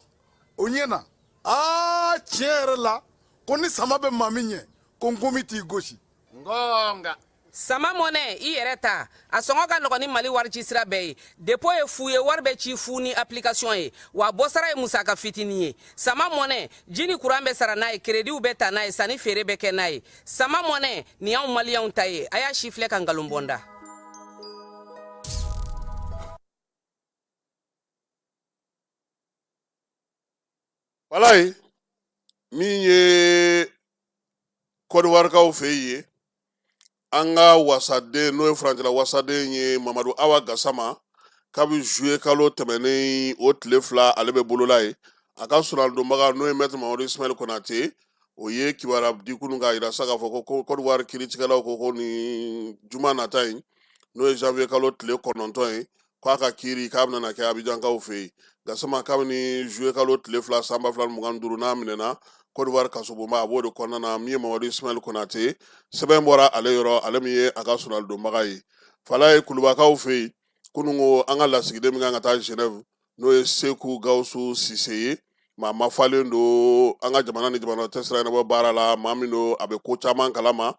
o ɲɛ na. Aa, tiɲɛ yɛrɛ la, ko ni sama bɛ maa min ɲɛ, ko nkomi t'i gosi. Ngonga. Sama mɔnɛ, i yɛrɛ ta, a sɔngɔ ka nɔgɔn ni Mali wari ci sira bɛɛ ye. Dépôt ye fu ye, wari bɛ ci fu ni application ye, wa bɔsara ye musaka fitinin ye. Sama mɔnɛ, ji ni kuran bɛ sara n'a ye, kerediw bɛ ta n'a ye, sanni feere bɛ kɛ n'a ye. Sama mɔnɛ nin y'anw maliyɛnw ta ye. A y'a si filɛ ka nkalon bɔ n da. Walayi, min ye Kɔdiwarikaw fɛ yen, an ka wasaden, n'o ye furancɛla wasaden ye, Mamadu Awa Gasama, kabi zuye kalo tɛmɛnen o tile 2, ale bɛ bolola ye. A ka soronadonbaga, n'o ye Mɛtiri Mamadu Ismaɛl Konate, o ye kibaruya di kunun k'a yira sa k'a fɔ ko Kɔdiwari kiiritigɛlaw ko nin juma nata in, n'o ye janvier kalo tile 9 ye, k'a ka kiiri k'a bɛna kɛ Abijankaw fɛ yen. Gasama, kabini juillet kalo tile 2 san 2025 n'a minɛna Côte d'Ivoire kasobonba, a b'o de kɔnɔna na. Min ye Mamadu Ismaël Konate, sɛbɛn bɔra ale yɔrɔ, ale min ye a ka soronadonbaga ye. Falaye, Kulubakaw fɛ yen, kunun ko an ka lasigiden min kan ka taa Genève, n'o ye Seku Gawusu Sise ye, maa mafalen don an ka jamana ni jamana cɛ sira ɲɛnabɔ baara la, maa min don a bɛ ko caman kalama,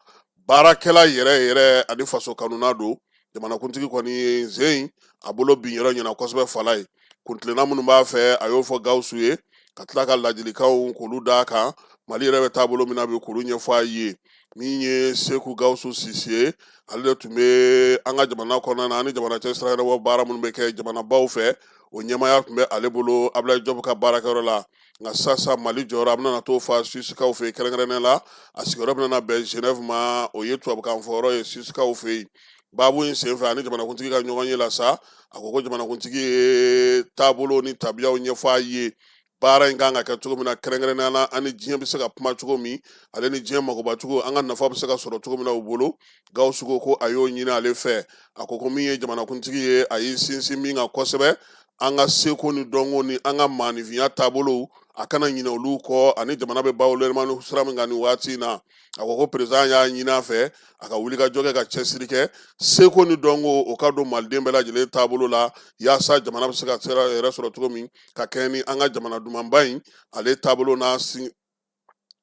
baarakɛla yɛrɛ yɛrɛ ani faso kanuna don. Jamanakuntigi kɔni ye zen a bolo bin yɔrɔ ɲɛna kosɛbɛ. Falaye, kuntilenna minnu b'a fɛ, a y'o fɔ Gawusu ye, ka tila ka ladilikanw k'olu d'a kan, Mali yɛrɛ bɛ taabolo min na bi, k'olu ɲɛfɔ a ye. Min ye Seku Gawusu Sise ye, ale de tun bɛ an ka jamana kɔnɔna na ani jamana cɛ sira ɲɛnabɔ baara minnu bɛ kɛ jamanabaw fɛ, o ɲɛmaaya tun bɛ ale bolo Abulayi Jɔpu ka baarakɛyɔrɔ la. Nka sisan Mali jɔyɔrɔ, a bɛna t'o fa Suisikaw fɛ yen, kɛrɛnkɛrɛnnen la a sigiyɔrɔ bɛna bɛn Genève ma, o ye tubabukan fɔyɔrɔ ye Suisikaw fɛ yen. Baabu in senfɛ ani jamanakuntigi ka ɲɔgɔn ye la sa, a ko ko jamanakuntigi ye taabolo ni tabiyaw ɲɛfɔ a ye, baara in kan ka kɛ cogo min na, kɛrɛnkɛrɛnnenya la ani diɲɛ bɛ se ka kuma cogo min, ale ni diɲɛ magobacogo, an ka nafa bɛ se ka sɔrɔ cogo min na u bolo. Gawusu ko ko a y'o ɲini ale fɛ. A ko ko min ye jamanakuntigi ye, a y'i sinsin min kan kosɛbɛ, an ka seko ni dɔnko ni an ka maaninfinya taabolow, a kana ɲinɛ olu kɔ, ani jamana bɛ bayɛlɛmani sira min kan nin waati in na. A ko ko perezidan y'a ɲini a fɛ a ka wulikajɔ kɛ, ka cɛsiri kɛ, seko ni dɔnko o ka don maliden bɛɛ lajɛlen taabolo la, yaasa jamana bɛ se ka sira yɛrɛ sɔrɔ cogo min, ka kɛɲɛ ni an ka jamana dumanba in ale taabolo n'a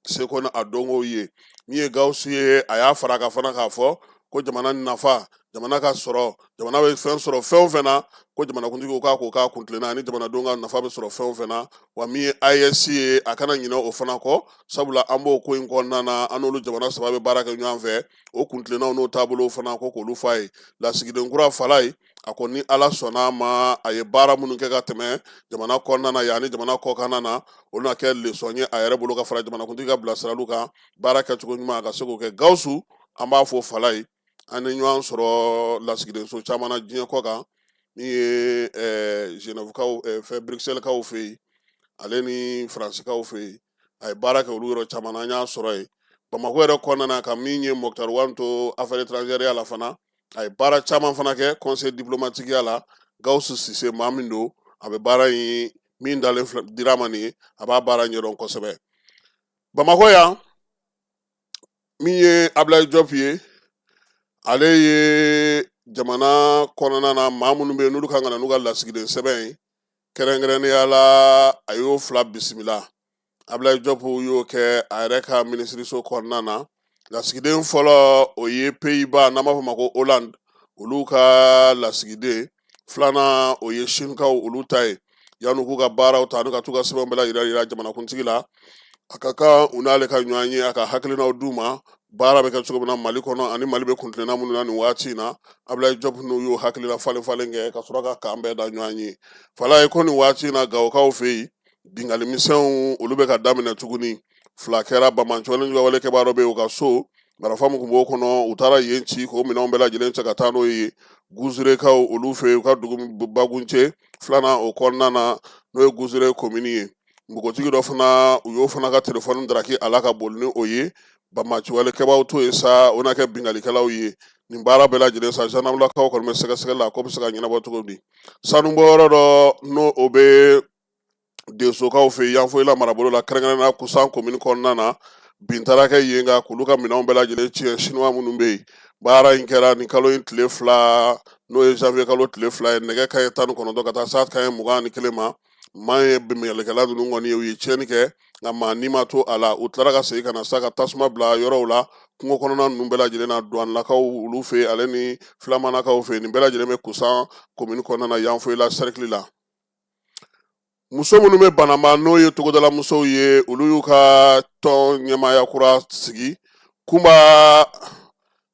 seko ni a dɔnkow ye. Min ye Gawusu ye, a y'a fara a kan fana k'a fɔ ko jamana nafa, jamana ka sɔrɔ, jamana bɛ fɛn sɔrɔ fɛn o fɛn na, ko jamanakuntigi ko k'a k'o k'a kuntilenna, ani jamanadenw ka nafa bɛ sɔrɔ fɛn o fɛn na. Wa min ye AES ye, a kana ɲinɛ o fana kɔ, sabula an b'o ko in kɔnɔna na, an n'olu jamana saba bɛ baara kɛ ɲɔgɔn fɛ. O kuntilennaw n'o taabolow fana, ko k'olu f'a ye. Lasigiden kura Falaye, a ko ni Ala sɔnna a ma, a ye baara minnu kɛ ka tɛmɛ jamana kɔnɔna na yan ni jamana kɔkanna na, olu na kɛ lesɔn ye a yɛrɛ bolo, ka fara jamanakuntigi ka bilasiraliw kan, baara kɛcogo ɲuman, a ka se k'o kɛ. Gawusu, an b'a fɔ Falaye, an ni ɲɔgɔn sɔrɔ lasigidenso caman na diɲɛ kɔ kan, min ye Genèvekaw fɛ, Bruxelleskaw fɛ yen, ale ni Faransikaw fɛ yen. A ye baara kɛ olu yɔrɔ caman na, an y'a sɔrɔ yen. Bamakɔ yɛrɛ kɔnɔna na, ka min ye Moctar Ouane to affaires étrangères la fana, a ye baara caman fana kɛ conseil diplomatique la. Gawusu Sise, maa min don, a bɛ baara in min dalen dira ma nin ye, a b'a baara ɲɛdɔn kosɛbɛ. Bamakɔ yan, min ye Ablaye Diop ye, ale ye jamana kɔnɔna na maa minnu bɛ yen n'olu kan ka na n'u ka lasigiden sɛbɛn ye, kɛrɛnkɛrɛnnenya la a y'o fila bisimila. Ablaye Diop y'o kɛ a yɛrɛ ka minisiriso kɔnɔna na. Lasigiden fɔlɔ, o ye Pays-Bas, n'an b'a fɔ o ma ko Hollande, olu ka lasigiden. Filanan, o ye Sinikaw olu ta ye. Yanni k'u ka baaraw ta, n'u ka t'u ka sɛbɛnw bɛɛ lajɛlen yira jamanakuntigi la, a ka kan u n'ale ka ɲɔgɔn ye, a ka hakilinaw d'u ma, baara bɛ kɛ cogo min na Mali kɔnɔ, ani Mali bɛ kuntilenna minnu na nin waati in na. Ablaye Diop n'u y'o hakilina falen falen kɛ, ka sɔrɔ ka kan bɛɛ da ɲɔgɔn ye. Falaye, ko nin waati in na, Gawokaw fɛ yen, binkanni misɛnw olu bɛ ka daminɛ tuguni. Fila kɛra, banbaanciwale walekɛbaa dɔ bɛ yen, u ka so marifa min tun b'o kɔnɔ, u taara yen ci k'o minɛnw bɛɛ lajɛlen cɛ ka taa n'o ye Guzurekaw olu fɛ yen, u ka dugu Bagunce filanan o kɔnɔna na, n'o ye Guzure komini ye. Npogotigi dɔ fana, u y'o fana ka telefɔni daraki a la ka boli ni o ye. Banbaanciwalekɛbaaw to yen sa, o na kɛ binkannikɛlaw ye. Nin baara bɛɛ lajɛlen sa, zandaramulakaw kɔni bɛ sɛgɛsɛgɛli la, ko bɛ se ka ɲɛnabɔ cogo di. Sanubɔyɔrɔ dɔ, n'o o bɛ Densokaw fɛ yen, Yanfolila marabolo la, kɛrɛnkɛrɛnnenya Kusan komini kɔnɔna na, bin taara kɛ yen kan k'olu ka minɛnw bɛɛ lajɛlen tiɲɛ, Sinuwa minnu bɛ yen. Baara in kɛra nin kalo in tile 2, n'o ye janvier kalo tile 2 ye, nɛgɛ kanɲɛ 19 ka taa s'a kanɲɛ 21 ma. Maa ye binkannikɛla ninnu kɔni ye, u ye tiɲɛni kɛ, nka maa ni ma to a la. U tilara ka segin ka na sa ka tasuma bila yɔrɔw la kungo kɔnɔna ninnu bɛɛ lajɛlen na, Duwanilakaw olu fɛ yen, ale ni Filamanakaw fɛ yen. Nin bɛɛ lajɛlen bɛ Kusan komini kɔnɔna na, Yanfolila sɛrikili la. Muso minnu bɛ Banamba, n'o ye togodala musow ye, olu y'u ka tɔn ɲɛmaaya kura sigi. Kunba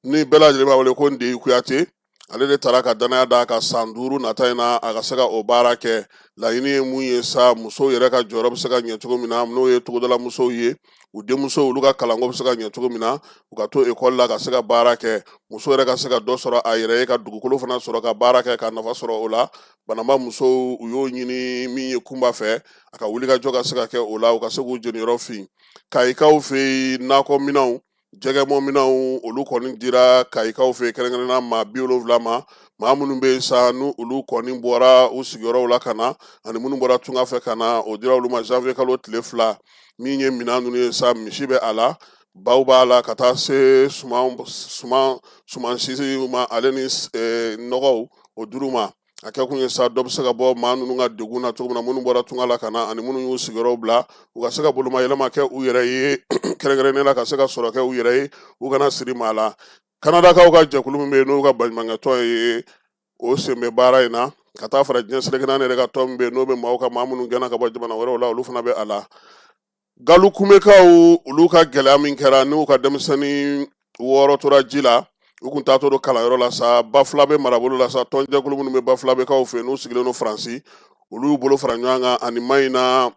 ni bɛɛ lajɛlen b'a wele ko Ndeyi Kuyate, Ale de taara ka danaya d'a kan san 5 nata in na, a ka se ka o baara kɛ. Laɲini ye mun ye sa? Musow yɛrɛ ka jɔyɔrɔ bɛ se ka ɲɛ cogo min na, n'o ye togodala musow ye, u denmusow, olu ka kalanko bɛ se ka ɲɛ cogo min na, u ka to ekɔli la ka se ka baara kɛ, muso yɛrɛ ka se ka dɔ sɔrɔ a yɛrɛ ye, ka dugukolo fana sɔrɔ ka baara kɛ ka nafa sɔrɔ o la. Banamba musow, u y'o ɲini min ye Kunba fɛ, a ka wulikajɔ ka se ka kɛ o la, u ka se k'u jeniyɔrɔ fin. Kayikaw fɛ yen, nakɔ minɛnw, jɛgɛmɔ minɛnw, olu kɔni dira Kayikaw fɛ, kɛrɛnkɛrɛnnenya maa 70 ma, maa minnu bɛ yen sa, n'u olu kɔni bɔra u sigiyɔrɔw la ka na, ani minnu bɔra tunga fɛ ka na. O dira olu ma janvier kalo tile 2. Min ye minɛn ninnu ye sa, misi bɛ a la, baw b'a la, ka taa se suman suman sumansi ma, ale ni nɔgɔw, o dir'u ma. A kɛ kun ye sa, dɔ bɛ se ka bɔ maa ninnu ka degun na cogo min na, minnu bɔra tunga la ka na ani minnu y'u sigiyɔrɔw bila, u ka se ka bolomayɛlɛma kɛ u yɛrɛ ye, kɛrɛnkɛrɛnnenya la ka se ka sɔrɔ kɛ u yɛrɛ ye, u kana siri maa la. Kanadakaw ka jɛkulu min bɛ yen, n'o ka baɲumankɛtɔn ye, o sen bɛ baara in na, ka taa fara diɲɛ seleke naani yɛrɛ ka tɔn min bɛ yen, n'o bɛ maaw ka maa minnu gɛnna ka bɔ jamana wɛrɛw la, olu fana bɛ a la. Galukumekaw, olu ka gɛlɛya min kɛra, n'u ka denmisɛnnin 6 tora ji la, u kun taatɔ don kalanyɔrɔ la sa, Bafulabe marabolo la sa, tɔnjɛkulu minnu bɛ Bafulabekaw fɛ, n'u sigilen don Faransi, olu y'u bolo fara ɲɔgɔn kan ani Mayina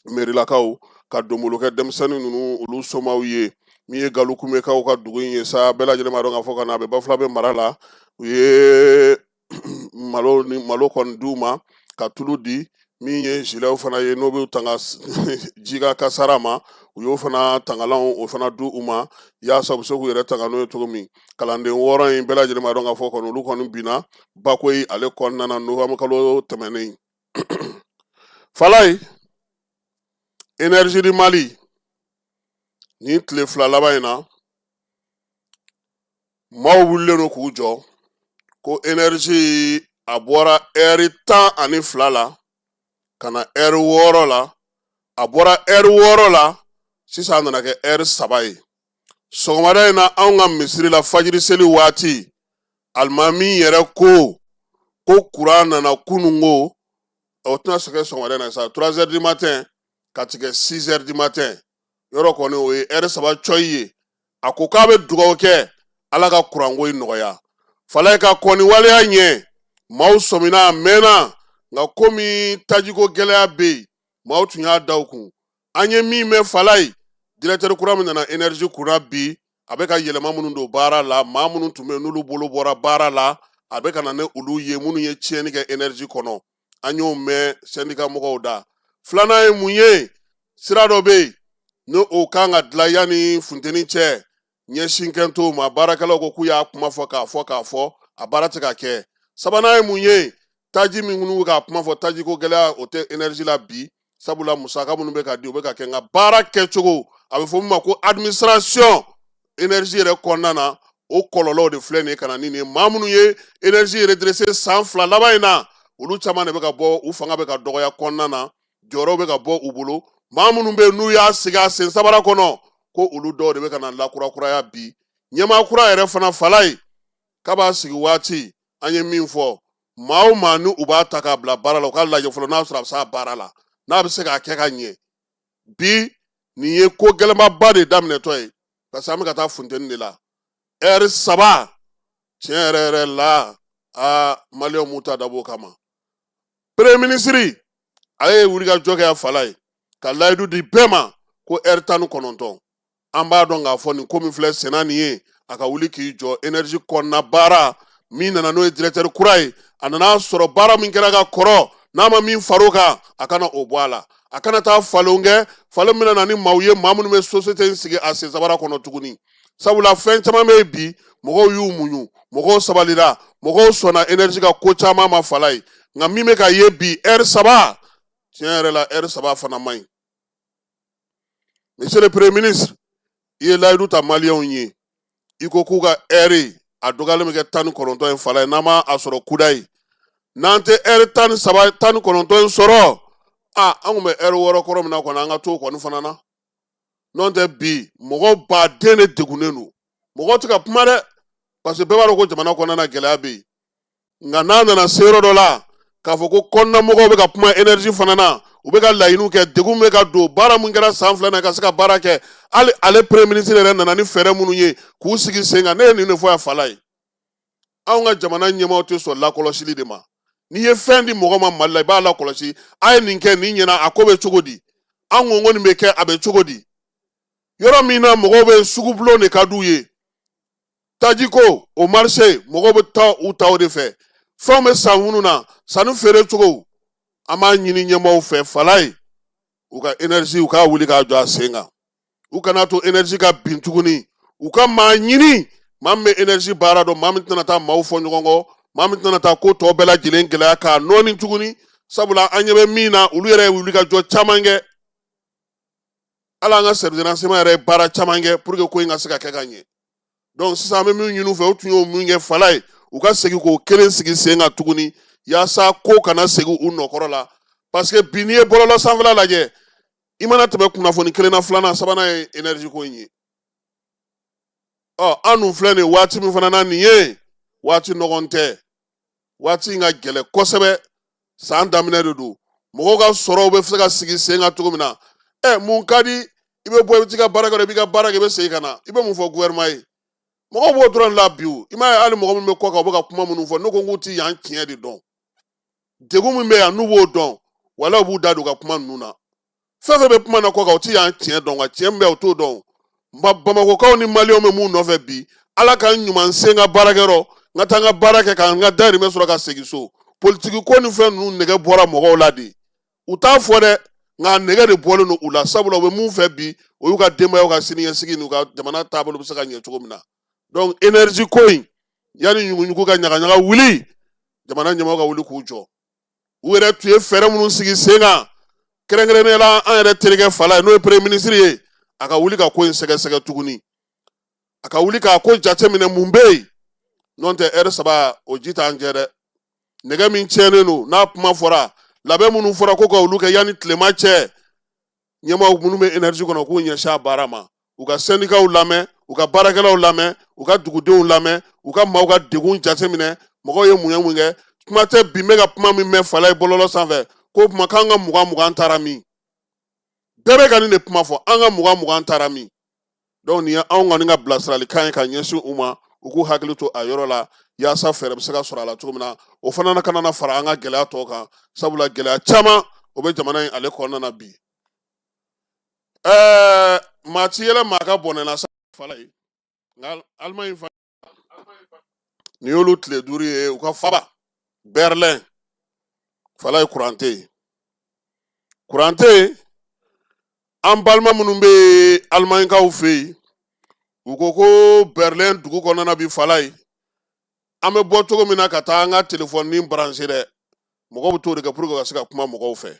merilakaw ka donbolo kɛ denmisɛnnin ninnu olu somaw ye. Min ye Galukumekaw ka dugu in ye sa, bɛɛ lajɛlen b'a dɔn k'a fɔ ka na a bɛ Bafulabe mara la. U ye malo ni malo kɔni d'u ma, ka tulu di. Min ye giletw fana ye, n'o bɛ tanga ji ka kasara ma, u y'o fana tangalanw, o fana di u ma, yaasa u bɛ se k'u yɛrɛ tanga n'o ye cogo min. Kalanden 6 in, bɛɛ lajɛlen b'a dɔn k'a fɔ kɔni, olu kɔni binna Bakoyi ale kɔnɔna na novembre kalo tɛmɛnen. Falayi, Énergie du Mali, nin tile 2 laban in na, maaw wulilen don k'u jɔ ko énergie a bɔra ɛri 12 la ka na ɛri 6 la. A bɔra ɛri 6 la, sisan a nana kɛ ɛri 3 ye. Sɔgɔmada in na, anw ka misiri la, fajiri seli waati, alimami yɛrɛ ko kuran nana kununko. O tɛna se kɛ sɔgɔmada in na sa, 3 heures du matin ka tigɛ 6 heures du matin, yɔrɔ kɔni o ye ɛri 3 cɔyi ye. A ko k'a bɛ dugawu kɛ Ala ka kuranko in nɔgɔya. Falayi, ka kɔni waleya ɲɛ, maaw sɔmina a mɛnna, nka komi tajiko gɛlɛya bɛ yen, maaw tun y'a da u kun. An ye min mɛn, Falayi, directeur kura min nana énergie kunna bi, a bɛ ka yɛlɛma minnu don baara la, maa minnu tun bɛ yen n'olu bolo bɔra baara la, a bɛ ka na ni olu ye, minnu ye tiɲɛni kɛ énergie kɔnɔ. An y'o mɛn syndicat mɔgɔw da. Filanan ye mun ye? Sira dɔ bɛ yen, ni o kan ka dilan yanni funteni cɛ, ɲɛsin kɛn t'o ma. Baarakɛlaw ko k'u y'a kuma fɔ k'a fɔ k'a fɔ, a baara tɛ ka kɛ. Sabanan ye mun ye? Taji min minnu bɛ k'a kuma fɔ, tajiko gɛlɛya, o tɛ énergie la bi, sabula musaka minnu bɛ ka di, o bɛ ka kɛ, nka baara kɛcogo, a bɛ fɔ min ma ko administration énergie yɛrɛ kɔnɔna na, o kɔlɔlɔw de filɛ nin ye ka na ni nin ye. Maa minnu ye énergie redressé san 2 laban in na, olu caman de bɛ ka bɔ, u fanga bɛ ka dɔgɔya kɔnɔna na, jɔyɔrɔ bɛ ka bɔ u bolo. Maa minnu bɛ yen, n'u y'a sigi a sen sabara kɔnɔ, ko olu dɔw de bɛ ka na lakurakuraya bi. Ɲɛmaa kura yɛrɛ fana, Falayi, k'a b'a sigi waati, an ye min fɔ, maa o maa ni u b'a ta k'a bila baara la, u k'a lajɛ fɔlɔ n'a sɔrɔ a bɛ se a baara la, n'a bɛ se k'a kɛ ka ɲɛ. Bi nin ye ko gɛlɛnbaba de daminɛtɔ ye, parce que an bɛ ka taa funteni de la, ɛri 3. Tiɲɛ yɛrɛ yɛrɛ la, aa, maliyɛnw m'u ta dabɔ o kama. Premier ministre, ale ye wulikajɔ kɛ a Falayi, ka layidu di bɛɛ ma ko ɛri 19. An b'a dɔn k'a fɔ nin ko min filɛ senna nin ye, a ka wuli k'i jɔ énergie kɔnɔna baara min nana, n'o ye directeur kura ye, a nana sɔrɔ baara min kɛra ka kɔrɔ, n'a ma min far'o kan, a kana o bɔ a la, a kana taa falen kɛ, falen min na ni maaw ye, maa minnu bɛ société in sigi a sen sabara kɔnɔ tuguni. Sabula fɛn caman bɛ yen bi, mɔgɔw y'u muɲu, mɔgɔw sabalira, mɔgɔw sɔnna énergie ka ko caman ma, Falayi. Nka min bɛ ka ye bi, ɛri 3, tiɲɛ yɛrɛ la, ɛri 3 fana man ɲi. Monsieur le premier ministre, i ye layidu ta maliyɛnw ye, i ko k'u ka ɛri a dɔgɔyalen bɛ kɛ 19 ye. Falayi, n'an ma a sɔrɔ kudayi, n'an tɛ ɛri 13, 19 in sɔrɔ, a an kun bɛ ɛri 6 kɔrɔ min na kɔni, an ka t'o kɔni fana na. N'o tɛ, bi mɔgɔ baden de degunnen don. Mɔgɔ tɛ ka kuma dɛ, parce que bɛɛ b'a dɔn ko jamana kɔnɔna na gɛlɛya bɛ yen. Nka n'a nana se yɔrɔ dɔ la k'a fɔ ko kɔnɔna mɔgɔw bɛ ka kuma énergie fana na, u bɛ ka laɲiniw kɛ, degun bɛ ka don, baara mun kɛra san 2 na ka se ka baara kɛ, hali ale premier ministre yɛrɛ nana ni fɛɛrɛ minnu ye k'u sigi sen kan. Ne ye nin de fɔ yan, Falayi. Anw ka jamana ɲɛmaaw tɛ sɔn lakɔlɔsili de ma. N'i ye fɛn di mɔgɔ ma Mali la, i b'a lakɔlɔsi. A ye nin kɛ, nin ɲɛna, a ko bɛ cogo di? An ko ko nin bɛ kɛ, a bɛ cogo di? Yɔrɔ min na mɔgɔw bɛ sugubulon de ka d'u ye, tajiko o marché, mɔgɔw bɛ taa u ta o de fɛ. Fɛnw bɛ san minnu na, sanni feere cogo, an b'a ɲini ɲɛmaaw fɛ, Falaye, u ka énergie, u k'a wuli k'a jɔ a sen kan. U kana to énergie ka bin tuguni. U ka maa ɲini, maa min bɛ énergie baara dɔn, maa min tɛna taa maaw fɔ ɲɔgɔn kɔ, maa min tɛna taa ko tɔ bɛɛ lajɛlen gɛlɛya k'a nɔɔni tuguni. Sabula an ɲɛ bɛ min na, olu yɛrɛ ye wuli ka jɔ caman kɛ. Hali an ka service de renseignement yɛrɛ ye baara caman kɛ pour que ko in ka se ka kɛ ka ɲɛ. Donc sisan, an bɛ min ɲini u fɛ, u tun y'o min kɛ, Falaye, u ka segin k'o kelen sigi sen kan tuguni, yaasa ko kana segin u nɔkɔrɔ la. Parce que bi, n'i ye bɔlɔlɔ sanfɛla lajɛ, i mana tɛmɛ kunnafoni kelen na, filanan, sabanan ye énergie ko in ye. Ɔ, an dun filɛ nin waati min fana na nin ye, waati nɔgɔn tɛ, waati in ka gɛlɛn kosɛbɛ. San daminɛ de don, mɔgɔw ka sɔrɔw bɛ se ka sigi sen kan cogo min na. Ɛ, mun ka di? I bɛ bɔ, i bɛ t'i ka baara kɛ, i b'i ka baara kɛ, i bɛ segin ka na, i bɛ mun fɔ gouvernement ye? Mɔgɔw b'o dɔrɔn de la bi. O, i m'a ye, hali mɔgɔ minnu bɛ kɔ kan, u bɛ ka kuma minnu fɔ, ne ko k'u ti yan tiɲɛ de dɔn. Degun min bɛ yan, n'u b'o dɔn, wala u b'u da don ka kuma ninnu na. Fɛn fɛn bɛ kuma na kɔ kan, u ti yan tiɲɛ dɔn, nka tiɲɛ min bɛ yan, u t'o dɔn. Bamakɔkaw ni Maliyɛnw bɛ mun nɔfɛ bi? Ala ka n ɲuman se n ka baarakɛyɔrɔ, n ka taa n ka baara kɛ, ka n ka dahirimɛ sɔrɔ, ka segin so. Politiki ko ni fɛn ninnu nɛgɛ bɔra mɔgɔw la de. U t'a fɔ dɛ, nka nɛgɛ de bɔlen don u la. Sabula u bɛ mun fɛ bi, o y'u ka denbayaw ka siniɲɛsigi n'u ka jamana taabolo bɛ se ka ɲɛ cogo min na. Donc énergie ko in, yanni ɲuguɲugu ka ɲagaɲaga wuli, jamana ɲɛmɔgɔw ka wuli k'u jɔ. U yɛrɛ tun ye fɛɛrɛ minnu sigi sen kan, kɛrɛnkɛrɛnnenya la an yɛrɛ terikɛ Falaye, n'o ye premier ministre ye, a ka wuli ka ko in sɛgɛsɛgɛ tuguni, a ka wuli k'a ko jateminɛ, mun bɛ yen. N'o tɛ, ɛri saba o ji t'an jɛ dɛ. Nɛgɛ min tiɲɛnen don, n'a kuma fɔra, labɛn minnu fɔra ko ka olu kɛ yanni tilema cɛ, ɲɛmaaw minnu bɛ énergie kɔnɔ, k'u ɲɛsin a baara ma. U ka sɛndikaw lamɛn, u ka baarakɛlaw lamɛn, u ka dugudenw lamɛn, u ka maaw ka degun jateminɛ. Mɔgɔw ye mun ye, mun kɛ? Kuma tɛ bi, n bɛ ka kuma min mɛn Falaye bɔlɔlɔ sanfɛ, ko kuma k'an ka 20 20 taara min? Bɛɛ bɛ ka nin de kuma fɔ, an ka 20 20 taara min? Donc nin ye anw kɔni ka bilasiralikan ye ka ɲɛsin u ma, u k'u hakili to a yɔrɔ la, yaasa fɛɛrɛ bɛ se ka sɔrɔ a la cogo min na, o fana kana na fara an ka gɛlɛya tɔw kan. Sabula gɛlɛya caman o bɛ jamana in ale kɔnɔna na bi. Maa ti yɛlɛ maa ka bɔnɛ na sa, Falaye. Nka Alimaɲi fa, nin y'olu tile 5 ye, u ka faba Berlin, Falaye, kuran tɛ yen, kuran tɛ yen. An balima minnu bɛ Alimaɲikaw fɛ yen, u ko ko Berlin dugu kɔnɔna bi, Falaye, an bɛ bɔ cogo min na ka taa an ka telefɔni brancher dɛ, mɔgɔw bɛ t'o de kɛ pour que ka se ka kuma mɔgɔw fɛ.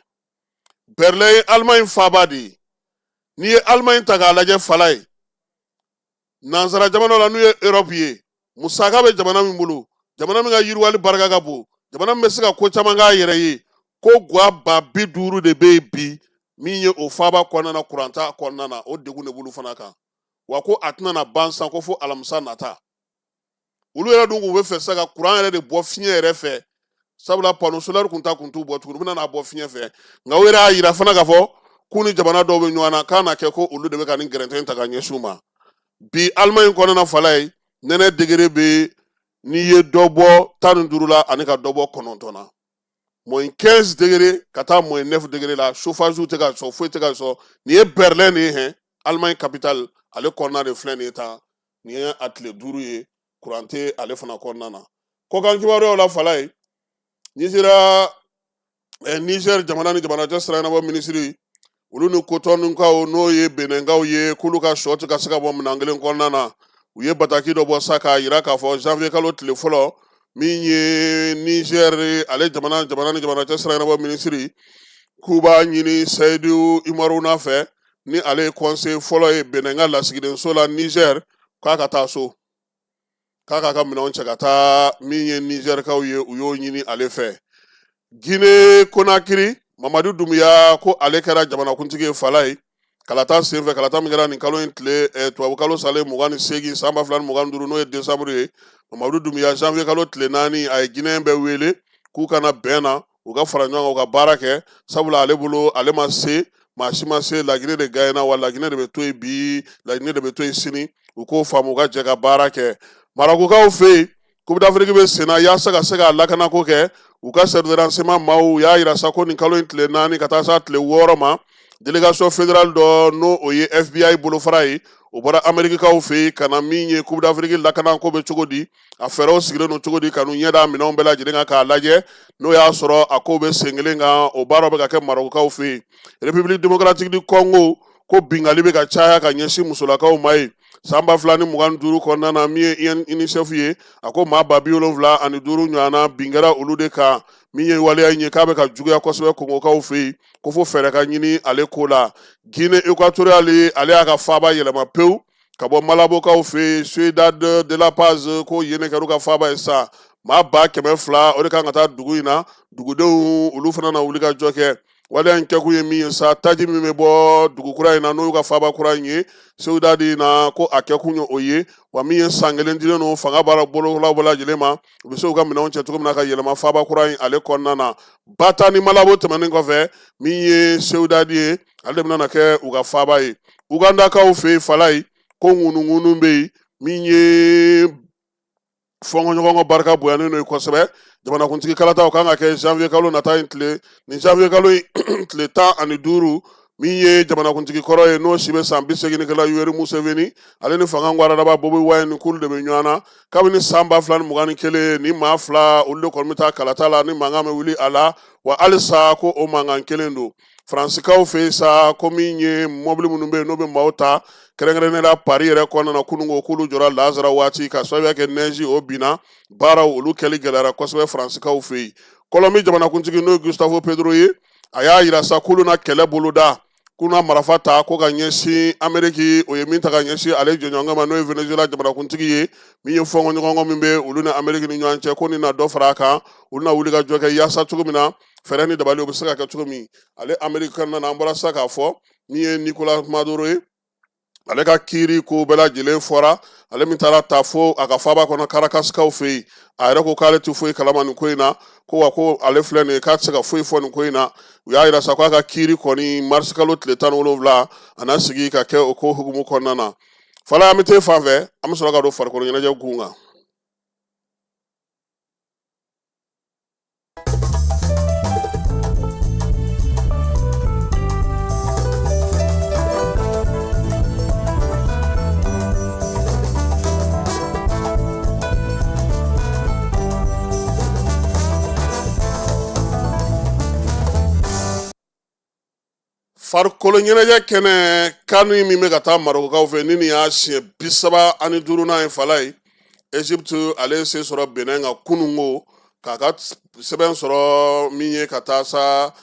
Berlin ye Alimaɲi faaba de ye. N'i ye Alimaɲi ta k'a lajɛ, Falaye, nansara jamana la, n'u ye Europe ye, musaka bɛ jamana min bolo, jamana min ka yiriwali barika ka bon, jamana min bɛ se ka ko caman k'a yɛrɛ ye, ko gwa 50 000 de bɛ yen bi min ye o faaba kɔnɔna na, kuran t'a kɔnɔna na. O degun de b'olu fana kan wa, ko a tɛna na ban san ko fo alamisa nata. Olu yɛrɛ dun k'u bɛ fɛ sa ka kuran yɛrɛ de bɔ fiɲɛ yɛrɛ fɛ, sabula panneau solaire kun ta kun t'u bɔ tuguni, u bɛna n'a bɔ fiɲɛ fɛ. Nka u yɛrɛ y'a yira fana k'a fɔ k'u ni jamana dɔw bɛ ɲɔgɔn na, k'a na kɛ ko olu de bɛ ka nin gɛrɛntɛ in ta ka ɲɛsin u ma bi. Alimaɲi kɔnɔna, Falaye, nɛnɛ degré bɛ, n'i ye dɔ bɔ 15 la ani ka dɔ bɔ 9 na, moins 15 degré ka taa moins 9 degré la. Chauffage tɛ ka sɔn, foyi tɛ ka sɔn. Nin ye Berlin de ye hɛn, Allemagne capitale ale kɔnɔna de filɛ nin ye tan. Nin ye a tile 5 ye, kuran tɛ ale fana kɔnɔna na. Kɔkan kibaruyaw la, Falaye, Nizeriya, Niger jamana ni jamana cɛ sira ɲɛnabɔ minisiri, olu ni Kotɔnukaw, n'o ye Benɛnkaw ye, k'olu ka sɔ tɛ ka se ka bɔ minɛn kelen kɔnɔna na. U ye bataki dɔ bɔ sa k'a yira k'a fɔ janvier kalo tile fɔlɔ, min ye Niger ale jamana ni jamana cɛ sira ɲɛnabɔ minisiri, k'u b'a ɲini Seyidu Umaruna fɛ, ni ale ye conseiller fɔlɔ ye Benɛn ka lasigidenso la Niger, k'a ka taa so, k'a k'a ka minɛnw cɛ ka taa. Min ye Nizɛrikaw ye, u y'o ɲini ale fɛ. Gine Konakiri, Mamadu Dunbiya, ko ale kɛra jamanakuntigi ye, Falaye, kalata senfɛ, kalata min kɛra nin kalo in tile tubabu kalo salen 28 san 2025, n'o ye desanburu ye. Mamadu Dunbiya, janvier kalo tile 4, a ye Ginɛyen bɛɛ wele k'u ka na bɛn na, u ka fara ɲɔgɔn kan, u ka baara kɛ, sabula ale bolo, ale ma se, maa si ma se, Laginɛ de gaɲɛna, wa Laginɛ de bɛ to yen bi, Laginɛ de bɛ to yen sini. U k'o faamu, u ka jɛ ka baara kɛ. Marakukaw fɛ yen, Coupe d'Afrique bɛ senna yaasa ka se k'a lakanako kɛ. U ka service de renseignement maaw y'a yira sa ko nin kalo in tile 4 ka taa s'a tile 6 ma, délégation fédérale dɔ, n'o o ye FBI bolofara ye, o bɔra Amerikikaw fɛ yen ka na min ye Coupe d'Afrique lakanako bɛ cogo di, a fɛɛrɛw sigilen don cogo di, ka n'u ɲɛ da minɛnw bɛɛ lajɛlen kan k'a lajɛ n'o y'a sɔrɔ a kow bɛ sen kelen kan. O baaraw bɛ ka kɛ Marɔkukaw fɛ yen. République démocratique du Congo, ko binkanni bɛ ka caya ka ɲɛsin musolakaw ma yen. San 2025 kɔnɔna na, min ye UNICEF ye, a ko maa 75 ɲɔgɔnna bin kɛra olu de kan. Min ye waleya in ye k'a bɛ ka juguya kosɛbɛ Kongokaw fɛ yen, ko fo fɛɛrɛ ka ɲini ale ko la. Guinée équatoriale, ale y'a ka faaba yɛlɛma pewu ka bɔ Malabokaw fɛ yen, Ciudad de la Paz, ko yen de kɛra u ka faaba ye sa. Maa 200,000 o de kan ka taa dugu in na. Dugudenw olu fana na wuli ka jɔ kɛ. Waleya in kɛkun ye min ye sa, taji min bɛ bɔ dugu kura in na, n'o y'u ka faaba kura in ye, Ciudad in na, ko a kɛkun ye o ye. Wa min ye san kelen dilen don fanga baara bololaw bɛɛ lajɛlen ma, u bɛ se u ka minɛnw cɛ cogo min na ka yɛlɛma faaba kura in ale kɔnɔna na. Bata ni Malabo tɛmɛnen kɔfɛ, min ye Ciudad ye, ale de bɛna na kɛ u ka faaba ye. Ugandakaw fɛ yen, Falayi, ko ŋunuŋunu bɛ yen. Min ye fɔnkɔɲɔgɔnkɔ barika bonyanen don kosɛbɛ. Jamanakuntigi kalataw kan ka kɛ janvier kalo nata in tile, nin janvier kalo in tile 15. Min ye jamanakuntigi kɔrɔ ye, n'o si bɛ san 81 Yoweri Museveni, ale ni fanga ngwaradaba Bobi Wine, k'olu de bɛ ɲɔgɔn na kabini san 2021. Ni maa fila olu de kɔni bɛ taa kalata la ni mankan bɛ wuli a la, wa halisa ko o mankan kelen don. Faransikaw fɛ yen sa, ko min ye mɔbili minnu bɛ yen n'o bɛ maaw ta, kɛrɛnkɛrɛnnenya la Paris yɛrɛ kɔnɔna na, kunun ko k'olu jɔra lazara waati ka sababuya kɛ nɛzi o binna, baaraw olu kɛli gɛlɛyara kosɛbɛ Faransikaw fɛ yen. Kɔlɔnbi jamanakuntigi, n'o ye Gustavo Petro ye, a y'a yira sa k'olu na kɛlɛ boloda, k'u na marifa ta ko ka ɲɛsin Ameriki. O ye min ta ka ɲɛsin ale jɔɲɔgɔnkɛ ma, n'o ye Venezuela jamanakuntigi ye. Min ye fɔnkɔɲɔgɔnkɔ min bɛ olu ni Ameriki ni ɲɔgɔn cɛ, ko nin na dɔ fara a kan, olu na wuli ka jɔ kɛ yaasa cogo min na fɛɛrɛ ni dabali o bɛ se ka kɛ cogo min. Ale Ameriki kɔnɔna na, an bɔra sisan k'a fɔ min ye Nicolas Maduro ye, ale ka kiiri ko bɛɛ lajɛlen fɔra. Ale min taara ta fo a ka faaba kɔnɔ Karakasikaw fɛ yen, a yɛrɛ ko k'ale tɛ foyi kalama nin ko in na, ko wa ko ale filɛ nin ye, k'a tɛ se ka foyi fɔ nin ko in na. U y'a yira sa k'a ka kiiri kɔni marisikalo tile 17 a na sigi ka kɛ o ko hukumu kɔnɔna na. Fala, an bɛ t'e fan fɛ, an bɛ sɔrɔ ka don farikolo ɲɛnajɛ gun kan. Farikolo ɲɛnajɛ kɛnɛ CAN min bɛ ka taa Marɔkukaw fɛ, ni nin y'a siɲɛ 35nan ye, Falayi, Egypte ale ye se sɔrɔ Benin kan kununko k'a ka sɛbɛn sɔrɔ min ye ka taa sa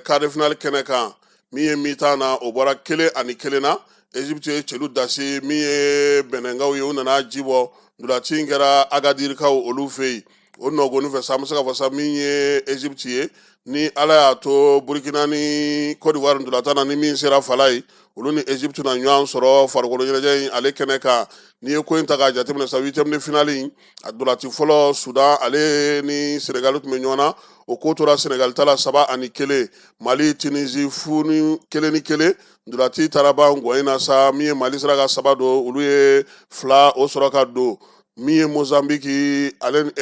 quart de finale kɛnɛ kan. Min ye mi-temps na, o bɔra 1-1 na. Egypte ye celu dasi. Min ye Beninkaw ye, u nana ji bɔ. Ntolaci in kɛra Agadirikaw olu fɛ yen. O nɔgɔni fɛ sa, an bɛ se k'a fɔ sa min ye Egypte ye, ni Ala y'a to Burkina ni Côte d'Ivoire ntolatan na, ni min sera, Falayi, olu ni Egypte na ɲɔgɔn sɔrɔ farikolo ɲɛnajɛ in ale kɛnɛ kan. N'i ye ko in ta k'a jateminɛ sa, huitième de finale in, a ntolaci fɔlɔ, Sudan ale ni Senegal tun bɛ ɲɔgɔn na, o ko tora Senegal ta la 3-1. Mali, Tunisie, fu ni 1-1. Ntolaci taara ban gɔn in na sa. Min ye Mali sera ka saba don, olu ye fila o sɔrɔ ka don. Min ye Mozambique ale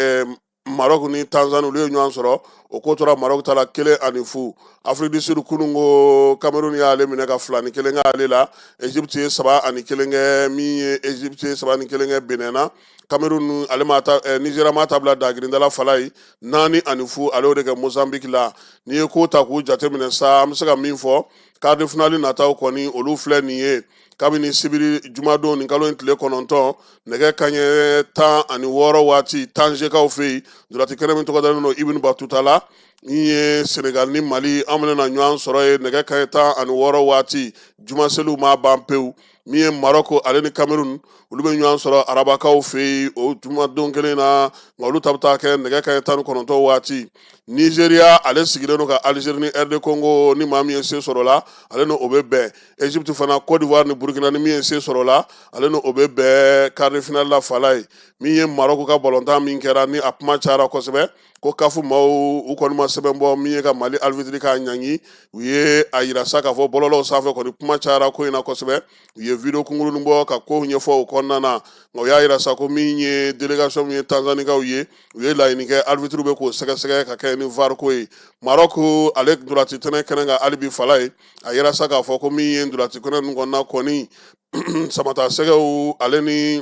Maroc ni Tanzanie, olu ye ɲɔgɔn sɔrɔ, o ko tora Maroc ta la 1-0. Afrique du Sud, kununko Cameroun y'ale minɛ ka 2-1 k'ale la. Egypte ye 3-1 kɛ. Min ye Egypte ye 3-1 kɛ Benin na. Cameroun ale ma ta, Nigeria ma ta bila dagirindala, Falayi, 4-0, ale y'o de kɛ Mozambique la. N'i ye ko ta k'u jateminɛ sa, an bɛ se ka min fɔ, quart de finale nataw kɔni olu filɛ nin ye. Kabini sibiri jumadon, nin kalo in tile 9, nɛgɛ kanɲɛ 16 waati, Tanzekaw fɛ yen, ntolaci kɛnɛ min tɔgɔ dalen don Ibn Batuta la, min ye Senegal ni Mali, an bɛna ɲɔgɔn sɔrɔ yen nɛgɛ kanɲɛ 16 waati, jumaseliw ma ban pewu. Min ye Maroc ale ni Cameroun, olu bɛ ɲɔgɔn sɔrɔ arabakaw fɛ yen o jumadon kelen na, nka olu ta bɛ taa kɛ nɛgɛ kanɲɛ 19 waati. Nigeria ale sigilen don ka Algérie ni RD Congo, ni maa min ye se sɔrɔ la, ale ni o bɛ bɛn. Egypte fana, Côte d'Ivoire ni Burkina, ni min ye se sɔrɔ la, ale ni o bɛ bɛn quart de finale la, Falaye. Min ye Maroc ka balontan min kɛra ni a kuma cayara kosɛbɛ, Ko CAF maaw u kɔni ma sɛbɛn bɔ min ye ka Mali arbitre k'a ɲangi. U ye a yira sa k'a fɔ bɔlɔlɔw sanfɛ kɔni kuma cayara ko in na kosɛbɛ. U ye video kunkurunin bɔ ka kow ɲɛfɔ o kɔnɔna na, nka u y'a yira sa ko min ye délégation min ye Tanzanikaw ye, u ye laɲini kɛ arbitre bɛ k'o sɛgɛsɛgɛ ka kɛ ni VAR ko ye. Maroc ale ntolaci tɛnɛ kɛnɛ kan hali bi fala ye, a yira sa k'a fɔ ko min ye ntolaci kɛnɛ ninnu kɔnɔna kɔni, Samata Sɛgɛw ale ni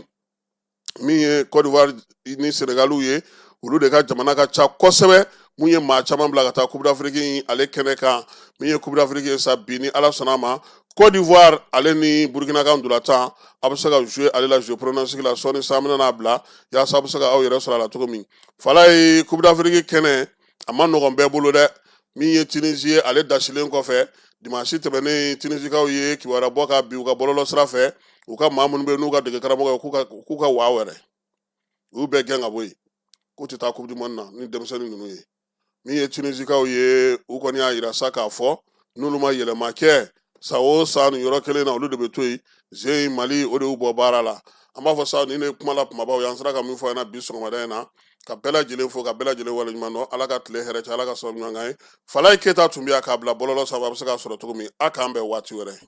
min ye Côte d'Ivoire ni Sénégaliw ye, olu de ka jamana ka ca kosɛbɛ mun ye maa caman bila ka taa Coupe d'Afrique ale kɛnɛ kan. Min ye Coupe d'Afrique ye sa, bi ni Ala sɔnna a ma, Côte d'Ivoire ale ni Burkina ka ntolatan, a bɛ se ka jouer ale la jeu pronostic la sɔɔni sa, an bɛna n'a bila yaasa a bɛ se ka aw yɛrɛ sɔrɔ a la cogo min. Fala ye, Coupe d'Afrique kɛnɛ a ma nɔgɔn bɛɛ bolo dɛ. Min ye Tunisie ye, ale dasilen kɔfɛ dimanche tɛmɛnen, Tunisikaw ye kibaruya bɔ ka bin u ka bɔlɔlɔ sira fɛ, u ka maa minnu bɛ yen n'u ka dege karamɔgɔ ye, k'u ka waa wɛrɛ u y'u bɛɛ gɛn ka bɔ yen, k'u tɛ taa Coupe du monde na ni denmisɛnnin ninnu ye. Min ye Tunisikaw ye, u kɔni y'a yira sa k'a fɔ n'olu ma yɛlɛma kɛ, san o san nin yɔrɔ kelen na, olu de bɛ to yen. Zen Mali o de y'u bɔ baara la. An b'a fɔ sa, nin de kuma la kumabaw ye an sera ka min fɔ ɲɛna bi sɔgɔmada in na, ka bɛɛ lajɛlen fo, ka bɛɛ lajɛlen waleɲuman dɔn. Ala ka tile hɛrɛ cɛ, Ala ka sababu ɲuman k'an ye. Falaye Keyita tun bɛ yan k'a bila bɔlɔlɔ sanfɛ, a bɛ se k'a sɔrɔ cogo min. A k'an bɛn waati wɛrɛ.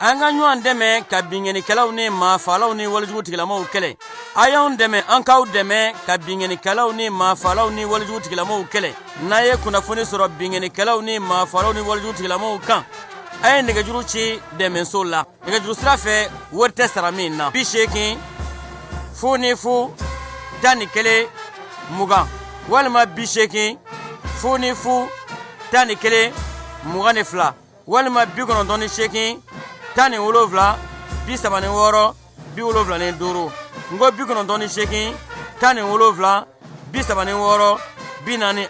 An ka ɲɔgɔn dɛmɛ ka binkannikɛlaw ni maafalaw ni walejugu tigilamaw kɛlɛ. A y'anw dɛmɛ, an k'aw dɛmɛ ka binkannikɛlaw ni maafalaw ni walejugu tigilamaw kɛlɛ. N'a ye kunnafoni sɔrɔ binkannikɛlaw ni maafalaw ni walejugu tigilamaw kan, a ye nɛgɛjuru ci dɛmɛso la nɛgɛjuru sira fɛ, wari tɛ sara min na: 80 00 11 20 walima 80 00 11 22 walima 98 17 36 75. N ko 98 17 36 40.